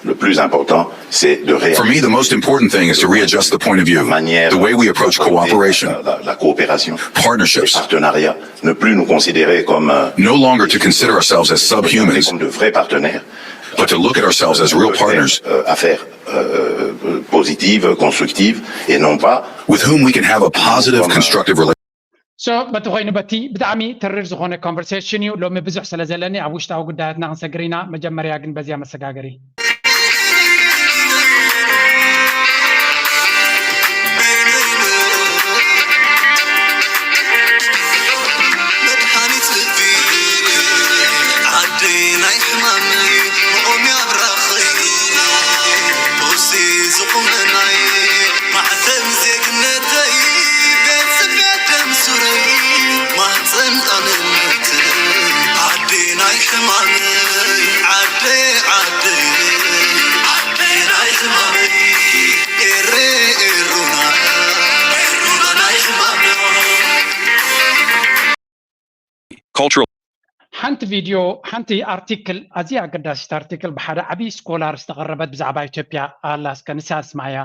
Le plus important, c'est de For me, réaliser. the most important thing is to readjust the point of view, Manière the way we approach d'aborder cooperation, la, la- la coopération, les partnerships, partenariats, ne plus nous considerer comme euh, no longer to consider ourselves as subhumans, comme de vrais partenaires, but to look at ourselves as real partners euh, à faire euh, euh, positive, constructive, et non pas with whom we can have a positive, constructive relationship. So በቲ ኮይኑ በቲ ብጣዕሚ ተሪር ዝኾነ ኮንቨርሴሽን እዩ። ሎሚ ብዙሕ ስለ ዘለኒ ኣብ ውሽጣዊ ጉዳያትና ክንሰግር ኢና። መጀመርያ ግን በዚያ መሰጋገሪ መድሓኒት ልቢ ዓደይ ናይ ሕማመይ መቆምያ ብራኸይ ቁሲ ዝቑመናይ ማዕተብ ዜግነተይ ቤት ጽቤት ደም ሱረይ ማህፀን ኣንነተይ ዓደይ ናይ ሕማመይ ዓደይ ዓደይ ዓደይ ናይ ሕማመይ ኤረ ኤሩና ኤሩና ናይ ሕማመይ Cultural. ሓንቲ ቪድዮ፣ ሓንቲ ኣርቲክል፣ ኣዝያ ኣገዳሲት ኣርቲክል ብሓደ ዓብዪ ስኮላር ዝተቐረበት ብዛዕባ ኢትዮጵያ ኣላ። እስከ ንሳ ስማያ።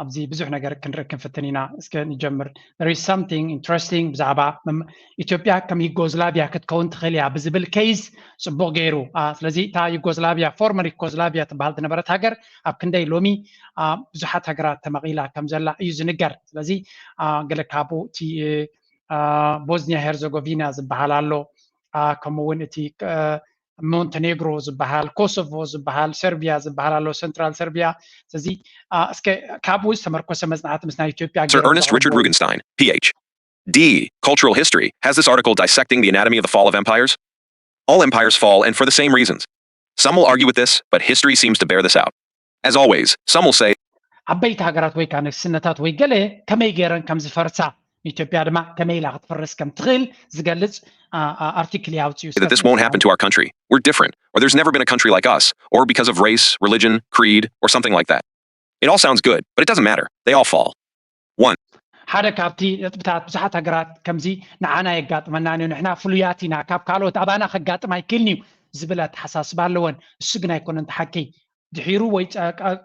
ኣብዚ ብዙሕ ነገር ክንርኢ ክንፍትን ኢና። እስከ ንጀምር። There is something interesting ብዛዕባ ኢትዮጵያ ከም ዩጎዝላቪያ ክትከውን ትኽእል እያ ብዝብል ኬዝ ጽቡቕ ገይሩ። ስለዚ እታ ዩጎዝላቪያ፣ ፎርመር ዩጎዝላቪያ ትበሃል ዝነበረት ሃገር ኣብ ክንደይ ሎሚ ብዙሓት ሃገራት ተመቒላ ከም ዘላ እዩ ዝንገር። ስለዚ ገለ ካብኡ እቲ ቦዝኒያ ሄርዘጎቪና ዝበሃል ኣሎ፣ ከምኡ እውን እቲ ሞንቴኔግሮ ዝበሃል፣ ኮሶቮ ዝበሃል፣ ሰርቢያ ዝበሃል ኣሎ፣ ሰንትራል ሰርቢያ። ስለዚ እስከ ካብኡ ዝተመርኮሰ መጽናዕቲ ምስ ናይ ኢትዮጵያ Sir Ernest Richard Rugenstein, Ph.D., Cultural History, has this article dissecting the anatomy of the fall of empires. All empires fall, and for the same reasons. Some will argue with this, but history seems to bear this out. As always, some will say, ዓበይቲ ሃገራት ወይ ከዓ ንግስነታት ወይ ገለ ከመይ ገይረን ከም ዝፈርሳ፣ ንኢትዮጵያ ድማ ከመይ ኢላ ክትፈርስ ከም ትኽእል ዝገልጽ ኣርቲክል ያውፅኡ። That this won't happen to our country. We're different, or there's never been a country like us, or because of race, religion, creed, or something like that. It all sounds good, but it doesn't matter. They all fall. One. ሓደ ካብቲ ነጥብታት፣ ብዙሓት ሃገራት ከምዚ ንዓና የጋጥመናን እዩ፣ ንሕና ፍሉያት ኢና፣ ካብ ካልኦት ኣባና ከጋጥም ኣይክእልን እዩ ዝብል ኣተሓሳስባ ኣለወን። እሱ ግን ኣይኮነን እቲ ሓቂ። ድሒሩ ወይ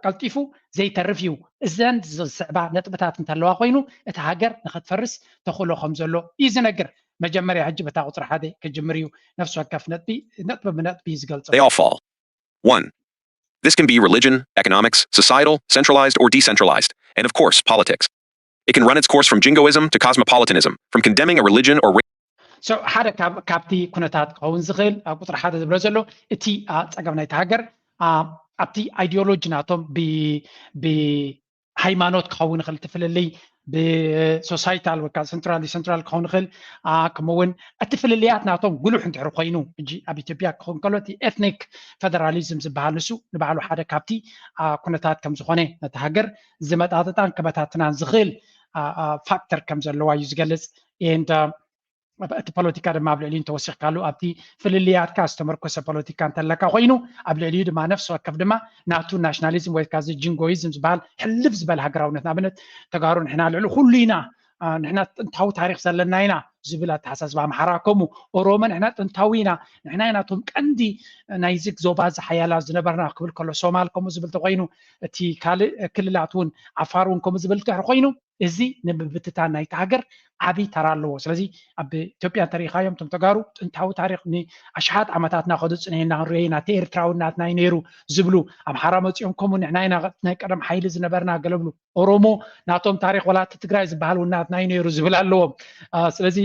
ቀልጢፉ ዘይተርፍ እዩ። እዘን ዝስዕባ ነጥብታት እንተለዋ ኮይኑ እቲ ሃገር ንክትፈርስ ተኽእሎ ከም ዘሎ እዩ ዝነግር። መጀመርያ ሕጂ በታ ቁፅሪ ሓደ ክጅምር እዩ። ነፍሲ ወከፍ ነጥቢ ነጥቢ ብነጥቢ እዩ ዝገልጾ። They all fall. One. This can be religion, economics, societal, centralized or decentralized, and of course, politics. It can run its course from jingoism to cosmopolitanism, from condemning a religion or so ሓደ ካብቲ ኩነታት ክኸውን ዝኽእል ኣብ ቁፅሪ ሓደ ዝብሎ ዘሎ እቲ ፀገም ናይቲ ሃገር ኣብቲ ኣይዲዮሎጂ ናቶም ብሃይማኖት ክኸውን ይኽእል፣ እቲ ፍልልይ ብሶሳይታል ወይ ከዓ ሰንትራል ዲሰንትራል ክኸውን ይኽእል። ከምኡ እውን እቲ ፍልልያት ናቶም ጉሉሕ እንድሕር ኮይኑ፣ ሕጂ ኣብ ኢትዮጵያ ክኸውን ከሎ እቲ ኤትኒክ ፌደራሊዝም ዝበሃል ንሱ ንባዕሉ ሓደ ካብቲ ኩነታት ከም ዝኾነ ነቲ ሃገር ዝመጣጥጣን ክበታትናን ዝኽእል ፋክተር ከም ዘለዋ እዩ ዝገልጽ። And እቲ ፖለቲካ ድማ ኣብ ልዕሊኡ እንተወሲኽካሉ ኣብቲ ፍልልያትካ ዝተመርኮሰ ፖለቲካ እንተለካ ኮይኑ ኣብ ልዕሊኡ ድማ ነፍሲ ወከፍ ድማ ናቱ ናሽናሊዝም ወይ ከዓ ጅንጎይዝም ዝበሃል ሕልፍ ዝበለ ሃገራውነት፣ ንኣብነት ተጋሩ ንሕና ልዕሊ ኩሉ ኢና፣ ንሕና ጥንታዊ ታሪክ ዘለና ኢና ዝብል ኣተሓሳስባ፣ ኣምሓራ ከምኡ፣ ኦሮሞ ንሕና ጥንታዊ ኢና፣ ንሕና ኢና እቶም ቀንዲ ናይዚ ዞባ እዚ ሓያላት ዝነበርና ክብል ከሎ፣ ሶማል ከምኡ ዝብል ተኮይኑ፣ እቲ ካልእ ክልላት እውን፣ ዓፋር እውን ከምኡ ዝብል ድሕሪ ኮይኑ እዚ ንምብትታን ናይቲ ሃገር ዓብዪ ተራ ኣለዎ። ስለዚ ኣብ ኢትዮጵያ እንተሪኢኻዮም እቶም ተጋሩ ጥንታዊ ታሪክ ንኣሽሓት ዓመታት እናኸዱ ጽንሔና ክንሪኦ ኢና፣ እቲ ኤርትራዊ ናትና እዩ ነይሩ ዝብሉ፣ ኣምሓራ መጺኦም ከምኡ ንሕና ኢና ናይ ቀደም ሓይሊ ዝነበርና ገለ ብሉ፣ ኦሮሞ ናቶም ታሪክ ወላ እቲ ትግራይ ዝበሃል እውን ናትና እዩ ነይሩ ዝብል ኣለዎም። ስለዚ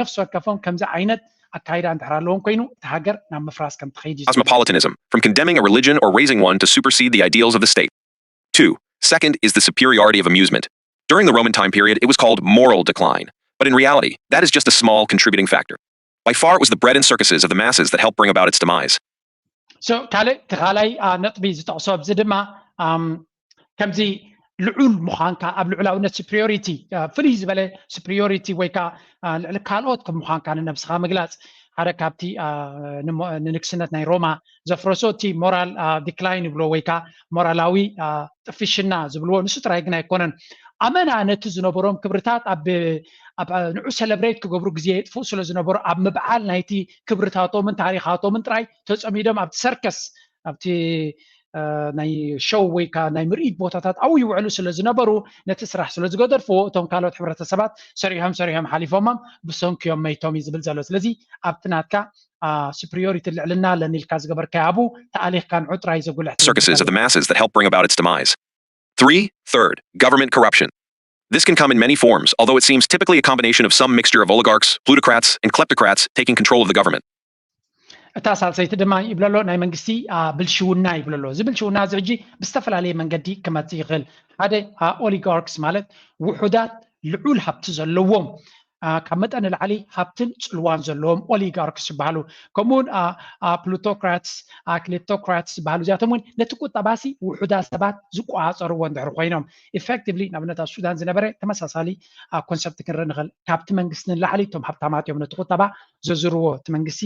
ነፍሲ ወከፎም ከምዚ ዓይነት ኣካይዳ እንድሕር ኣለዎም ኮይኑ እቲ ሃገር ናብ ምፍራስ ከም ትኸይድ እዩ። Cosmopolitanism, from condemning a religion or raising one to supersede the ideals of the state. Two. Second is the superiority of amusement. During the Roman time period, it was called moral decline. But in reality, that is just a small contributing factor. By far, it was the bread and circuses of the masses that helped bring about its demise. So ካልእ እቲ ካልኣይ ነጥቢ ዝጠቕሶ ኣብዚ ድማ ከምዚ ልዑል ምዃንካ ኣብ ልዑላውነት superiority፣ ፍልይ ዝበለ superiority ወይ ከዓ ልዕሊ ካልኦት ከም ምዃንካ ንነብስኻ ምግላፅ ሓደ ካብቲ ንንግስነት ናይ ሮማ ዘፍረሶ እቲ ሞራል ዲክላይን ይብሎ ወይ ከዓ ሞራላዊ ጥፍሽና ዝብልዎ ንሱ ጥራይ ግን ኣይኮነን። ኣመና ነቲ ዝነበሮም ክብርታት ኣብ ንዑ ሰለብሬት ክገብሩ ግዜ የጥፍኡ ስለ ዝነበሩ ኣብ ምብዓል ናይቲ ክብርታቶምን ታሪኻቶምን ጥራይ ተጸሚዶም ኣብቲ ሰርከስ ኣብቲ ናይ ሸው ወይ ከዓ ናይ ምርኢት ቦታታት ኣብኡ ይውዕሉ ስለ ዝነበሩ ነቲ ስራሕ ስለ ዝገደርፍዎ እቶም ካልኦት ሕብረተሰባት ሰሪሖም ሰሪሖም ሓሊፎሞም ብሰንኪዮም መይቶም እዩ ዝብል ዘሎ። ስለዚ ኣብቲ ናትካ superiority ልዕልና ኣለኒ ኢልካ ዝገበርካዮ ኣብኡ ተኣሊኽካ ንዑ ጥራይ ዘጉልሕ Circuses of the masses that help bring about its demise. Three. Third, government corruption. This can come in many forms, although it seems typically a combination of some mixture of oligarchs, plutocrats, and kleptocrats taking control of the government. እታ ሳልሰይቲ ድማ ይብለሎ ናይ መንግስቲ ብልሽውና ይብለሎ። እዚ ብልሽውና እዚ ሕጂ ብዝተፈላለየ መንገዲ ክመፅእ ይኽእል። ሓደ ኦሊጋርክስ ማለት ውሑዳት ልዑል ሃብቲ ዘለዎም ካብ መጠን ንላዕሊ ሃብትን ፅልዋን ዘለዎም ኦሊጋርክስ ይበሃሉ። ከምኡውን ፕሉቶክራትስ፣ ክሌፕቶክራትስ ዝበሃሉ እዚኣቶም እውን ነቲ ቁጠባሲ ውሑዳት ሰባት ዝቆፃፀርዎ እንድሕር ኮይኖም effectively፣ ንኣብነት ኣብ ሱዳን ዝነበረ ተመሳሳሊ ኮንሰፕት ክንርኢ ንኽእል። ካብቲ መንግስቲ ንላዕሊ እቶም ሃብታማት እዮም ነቲ ቁጠባ ዘዝርዎ። እቲ መንግስቲ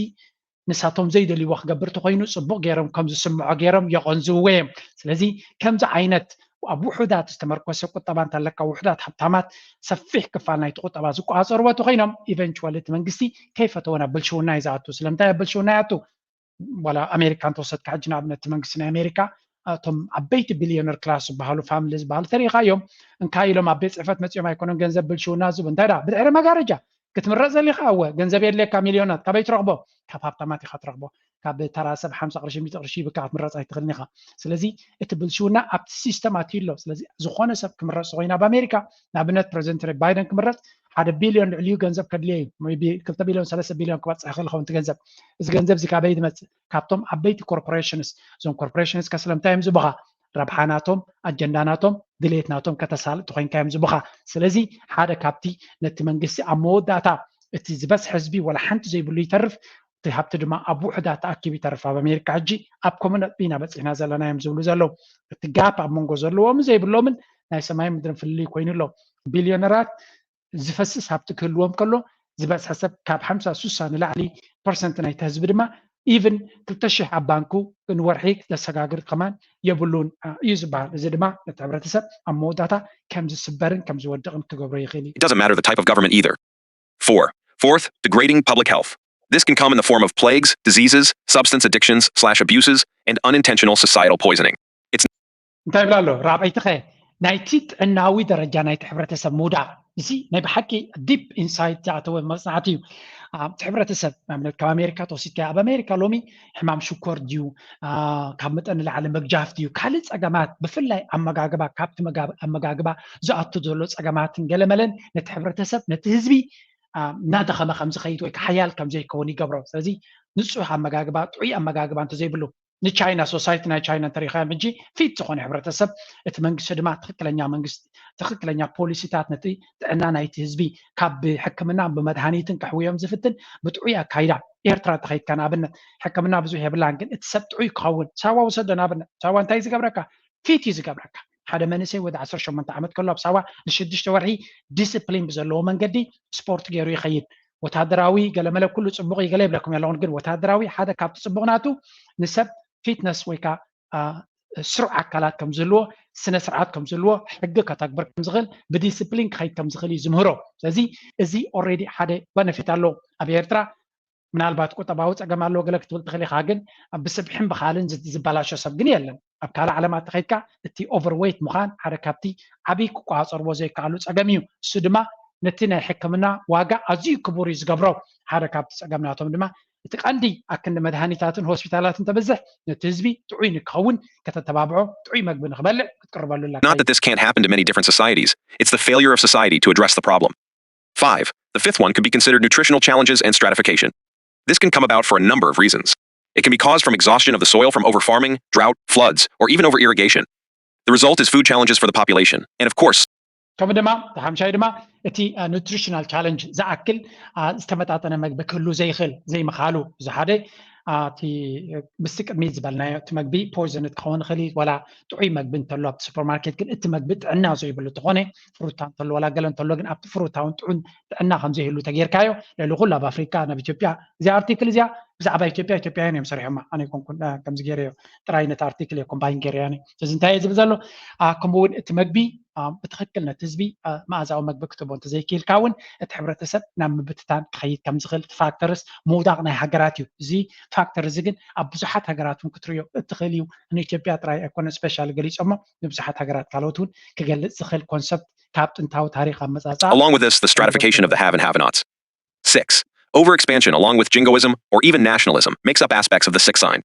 ንሳቶም ዘይደልይዎ ክገብር ተኮይኑ ፅቡቅ ገይሮም ከም ዝስምዖ ገይሮም የቐንዝውዎ እዮም። ስለዚ ከምዚ ዓይነት ኣብ ውሑዳት ዝተመርኮሰ ቁጠባ እንተለካ ውሑዳት ሃብታማት ሰፊሕ ክፋል ናይቲ ቁጠባ ዝቆፃፀርዎ እንተኮይኖም eventually እቲ መንግስቲ ከይፈተወ ናብ ብልሽውና እዩ ዝኣቱ። ስለምንታይ ኣብ ብልሽውና ይኣቱ? ዋላ ኣሜሪካ እንተወሰድካ ሕጂ ንኣብነት እቲ መንግስቲ ናይ ኣሜሪካ እቶም ዓበይቲ billionaire class ዝበሃሉ family ዝበሃሉ ተሪኢኻ እዮም እንካ ኢሎም ኣብ ቤት ፅሕፈት መፂኦም ኣይኮነን ገንዘብ ብልሽውና ዝቡ እንታይ ዳ ብድሕሪ መጋረጃ ክትምረፅ ዘሊኻ እወ ገንዘብ የድልየካ ሚልዮናት ካበይ ትረኽቦ ካብ ሃብታማት ኢኻ ትረኽቦ ካብ ተራ ሰብ ሓምሳ ቅርሺ ሚእቲ ቅርሺ ይብካ ክትምረፅ ኣይትኽእልን ኢኻ ስለዚ እቲ ብልሽውና ኣብቲ system ኣትዩ ኣሎ ስለዚ ዝኾነ ሰብ ክምረፅ ተኮይኑ ኣብ ኣሜሪካ ንኣብነት ፕሬዚደንት ባይደን ክምረፅ ሓደ ቢልዮን ልዕሊኡ ገንዘብ ከድልዮ እዩ ቢ ክልተ ቢልዮን ሰለስተ ቢልዮን ክበፅሕ ይኽእል ኸውን እቲ ገንዘብ እዚ ገንዘብ እዚ ካበይ ዝመፅእ ካብቶም ዓበይቲ corporations እዞም corporations ከስለምታይ እዮም ዝቡኻ ረብሓ ናቶም ኣጀንዳ ናቶም ድሌት ናቶም ከተሳልጥ ተኮይንካ እዮም ዝቡኻ ስለዚ ሓደ ካብቲ ነቲ መንግስቲ ኣብ መወዳእታ እቲ ዝበዝሕ ህዝቢ ወላ ሓንቲ ዘይብሉ ይተርፍ እቲ ሃብቲ ድማ ኣብ ውሕዳት ተኣኪቡ ይተርፍ ኣብ ኣሜሪካ ሕጂ ኣብ ኮመ ነጥቢ ኢና በፂሕና ዘለና እዮም ዝብሉ ዘለዉ እቲ ጋፕ ኣብ መንጎ ዘለዎም ዘይብሎምን ናይ ሰማይ ምድርን ፍልልይ ኮይኑ ኣሎ ቢልዮነራት ዝፈስስ ሃብቲ ክህልዎም ከሎ ዝበዝሐ ሰብ ካብ ሓምሳ ሱሳ ንላዕሊ ፐርሰንት ናይቲ ህዝቢ ድማ ኢቭን ክልተ ሽሕ ኣብ ባንኩ ንወርሒ ዘሰጋግር ከማን የብሉን እዩ ዝበሃል። እዚ ድማ ነቲ ሕብረተሰብ ኣብ መወዳእታ ከም ዝስበርን ከም ዝወድቕን ክገብሮ ይኽእል እዩ። It doesn't matter the type of government either. Four. Fourth, degrading public health. This can come in the form of plagues, diseases, substance addictions slash abuses, and unintentional societal poisoning. እንታይ ይብላ ኣሎ ራብዐይትኸ ናይቲ ጥዕናዊ ደረጃ ናይቲ ሕብረተሰብ ምውዳቕ እዚ ናይ ብሓቂ ዲፕ ኢንሳይት ዝኣተወ መፅናዕቲ እዩ እቲ ሕብረተሰብ ንኣብነት ካብ ኣሜሪካ ተወሲድካ ኣብ ኣሜሪካ ሎሚ ሕማም ሽኮር ድዩ ካብ መጠን ንላዕሊ መግጃፍ ድዩ ካልእ ፀገማት ብፍላይ ኣመጋግባ ካብቲ ኣመጋግባ ዝኣቱ ዘሎ ፀገማትን ገለመለን ነቲ ሕብረተሰብ ነቲ ህዝቢ እናደኸመ ከም ዝኸይድ ወይ ሓያል ከም ዘይከውን ይገብሮ ስለዚ ንፁህ ኣመጋግባ ጥዑይ ኣመጋግባ እንተዘይብሉ ንቻይና ሶሳይቲ ናይ ቻይና እንተሪኻዮም ሕጂ ፊት ዝኾነ ሕብረተሰብ እቲ መንግስቲ ድማ ትክክለኛ መንግስቲ ትክክለኛ ፖሊሲታት ነቲ ጥዕና ናይቲ ህዝቢ ካብ ብሕክምና ብመድሃኒትን ከሕውዮም ዝፍትን ብጥዑይ ኣካይዳ ኤርትራ ተኸይድካ ንኣብነት ሕክምና ብዙሕ የብላን ግን እቲ ሰብ ጥዑይ ክኸውን ሳዋ ውሰዶ ንኣብነት ሳዋ እንታይ ዝገብረካ ፊት እዩ ዝገብረካ ሓደ መንእሰይ ወዲ ዓሰርተ ሸሞንተ ዓመት ከሎ ኣብ ሳዋ ንሽዱሽተ ወርሒ ዲስፕሊን ብዘለዎ መንገዲ ስፖርት ገይሩ ይኸይድ ወታደራዊ ገለመለ ኩሉ ፅቡቕ እዩ ገለ ይብለኩም ኣለኹን ግን ወታደራዊ ሓደ ካብቲ ፅቡቕ ናቱ ንሰብ ፊትነስ ወይ ከዓ ስሩዕ ኣካላት ከም ዝህልዎ ስነ ስርዓት ከም ዝህልዎ ሕጊ ከተግብር ከም ዝኽእል ብዲስፕሊን ክኸይድ ከም ዝኽእል እዩ ዝምህሮ ስለዚ እዚ ኦሬዲ ሓደ በነፊት ኣለዎ ኣብ ኤርትራ ምናልባት ቁጠባዊ ፀገም ኣለዎ ገለ ክትብል ትኽእል ኢኻ ግን ብስብሕን ብካልን ዝበላሾ ሰብ ግን የለን ኣብ ካልእ ዓለማት ተኸይድካ እቲ ኦቨርዌይት ምዃን ሓደ ካብቲ ዓብይ ክቆፃፀርዎ ዘይከኣሉ ፀገም እዩ እሱ ድማ ነቲ ናይ ሕክምና ዋጋ ኣዝዩ ክቡር እዩ ዝገብሮ ሓደ ካብቲ ፀገም ናቶም ድማ እቲ ቀንዲ ኣክንዲ መድሃኒታትን ሆስፒታላትን ተበዝሕ ነቲ ህዝቢ ጥዑይ ንክኸውን ከተተባብዖ ጥዑይ መግቢ ንክበልዕ ክትቅርበሉ ኣለካ Not that this can't happen to many different societies. It's the failure of society to address the problem. Five, the fifth one could be considered nutritional challenges and stratification. This can come about for a number of reasons. It can be caused from exhaustion of the soil from overfarming, drought, floods, or even over irrigation. The result is food challenges for the population. And of course, ከምኡ ድማ ሓምሻይ ድማ እቲ ኑትሪሽናል ቻለንጅ ዝኣክል ዝተመጣጠነ መግቢ ክህሉ ዘይኽእል ዘይምኻሉ እዚ ሓደ እቲ ምስቲ ቅድሚት ዝበልናዮ እቲ መግቢ ፖይዘን ክኸውን ይኽእል እዩ ዋላ ጥዑይ መግቢ እንተሎ ኣብቲ ሱፐርማርኬት ግን እቲ መግቢ ጥዕና ዘይብሉ እንተኾነ ፍሩታ እንተሎ ዋላ ገለ እንተሎ ግን ኣብቲ ፍሩታ እውን ጥዑን ጥዕና ከም ዘይህሉ ተጌርካዮ ልዕሊ ኩሉ ኣብ ኣፍሪካ ናብ ኢትዮጵያ እዚኣ ኣርቲክል እዚኣ ብዛዕባ ኢትዮጵያ ኢትዮጵያውያን እዮም ሰሪሖማ ኣነ ይኮንኩን ከምዚ ገይረዮ ጥራይ ነቲ ኣርቲክል እየ ኮምባይን ገይረያ ስለዚ እንታይ እየ ዝብል ዘሎ ከምኡ እውን እቲ መግቢ ብትኽክል ነቲ ህዝቢ መኣዛዊ መግቢ ክትቦ እንተዘይክኢልካ እውን እቲ ሕብረተሰብ ናብ ምብትታን ክኸይድ ከም ዝኽእል እቲ ፋክተርስ ምውዳቕ ናይ ሃገራት እዩ እዚ ፋክተር እዚ ግን ኣብ ብዙሓት ሃገራት እውን ክትሪዮ እትኽእል እዩ ንኢትዮጵያ ጥራይ ኣይኮነ ስፔሻል ገሊፆሞ ንብዙሓት ሃገራት ካልኦት እውን ክገልፅ ዝኽእል ኮንሰፕት ካብ ጥንታዊ ታሪክ ኣመፃፃ Along with this, the stratification of the have and have nots. Six, overexpansion, along with jingoism or even nationalism, makes up aspects of the sixth sign.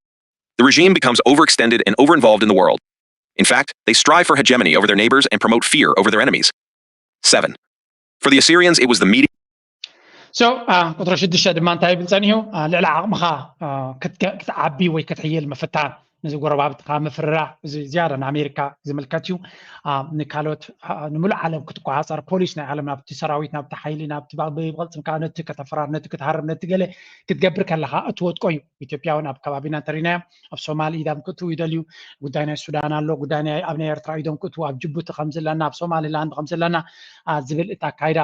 The regime becomes overextended and overinvolved in the world. In fact, they strive for hegemony over their neighbors and promote fear over their enemies. Seven, for the Assyrians, it was the meeting. So, ቁፅሪ ሽዱሽተ ድማ እንታይ ይብል ፀኒሑ ልዕሊ ዓቕምኻ ክትዓቢ ወይ ክትሕይል ምፍታን ነዚ ጎረባብትኻ ምፍርራህ እዚ ዝያዳ ንኣሜሪካ ዝምልከት እዩ ንካልኦት ንምሉእ ዓለም ክትቆፃፀር ፖሊስ ናይ ዓለም ናብቲ ሰራዊት ናብቲ ሓይሊ ናብቲ ብቕልፅምካ ነቲ ከተፈራር ነቲ ክትሃርም ነቲ ገለ ክትገብር ከለካ እትወድቆ እዩ ኢትዮጵያ እውን ኣብ ከባቢና እንተሪናዮ ኣብ ሶማል ኢዳም ክእትው ይደልዩ ጉዳይ ናይ ሱዳን ኣሎ ጉዳይ ኣብ ናይ ኤርትራ ኢዶም ክእትው ኣብ ጅቡቲ ከም ዘለና ኣብ ሶማሊላንድ ከም ዘለና ዝብል እቲ ኣካይዳ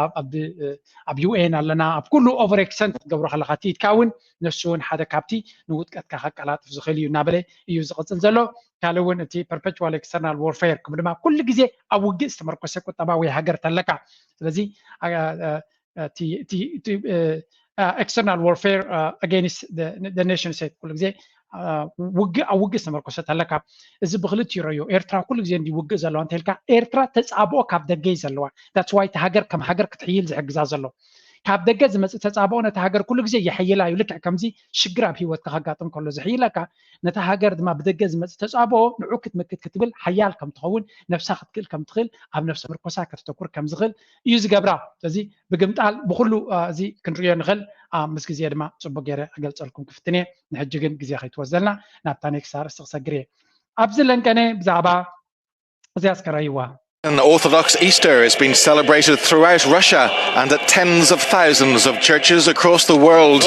ኣብ ዩኤን ኣለና ኣብ ኩሉ ኦቨር ኤክሰንት ክትገብሮ ከለካ እቲ ኢድካ እውን ንሱ እውን ሓደ ካብቲ ንውጥቀትካ ከቀላጥፍ ዝኽእል እዩ እናበለ እዩ ዝቕፅል ዘሎ። ካልእ እውን እቲ perpetual external warfare፣ ከም ድማ ኩሉ ግዜ ኣብ ውግእ ዝተመርኮሰ ቁጠባ ወይ ሃገር ተለካ። ስለዚ external warfare against nation state፣ ኩሉ ግዜ ውግእ ኣብ ውግእ ዝተመርኮሰ ተለካ። እዚ ብክልቲኡ ረዮ። ኤርትራ ኩሉ ግዜ እንዲ ውግእ ዘለዋ እንተልካ፣ ኤርትራ ተፃብኦ ካብ ደገ እዩ ዘለዋ። That's why እቲ ሃገር ከም ሃገር ክትሕይል ዝሕግዛ ዘሎ። ካብ ደገ ዝመፅእ ተፃብኦ ነቲ ሃገር ኩሉ ግዜ የሕይላ እዩ። ልክዕ ከምዚ ሽግር ኣብ ህይወትካ ከጋጥም ከሎ ዝሕይለካ፣ ነታ ሃገር ድማ ብደገ ዝመፅእ ተፃብኦ ንዑ ክትምክት ክትብል ሓያል ከም ትኸውን፣ ነብሳ ክትክእል ከም ትኽእል፣ ኣብ ነብሲ ምርኮሳ ከተተኩር ከም ዝኽእል እዩ ዝገብራ። ስለዚ ብግምጣል ብኩሉ እዚ ክንርእዮ ንኽእል። ምስ ግዜ ድማ ፅቡቅ ገይረ ክገልፀልኩም ክፍትን እየ። ንሕጂ ግን ግዜ ከይትወስደልና ናብታ ኔክስት ኣርእስቲ ክሰግር እየ። ኣብዚ ለንቀነ ብዛዕባ እዚኣ እስከ ረእይዋ። An Orthodox Easter has been celebrated throughout Russia and at tens of thousands of churches across the world.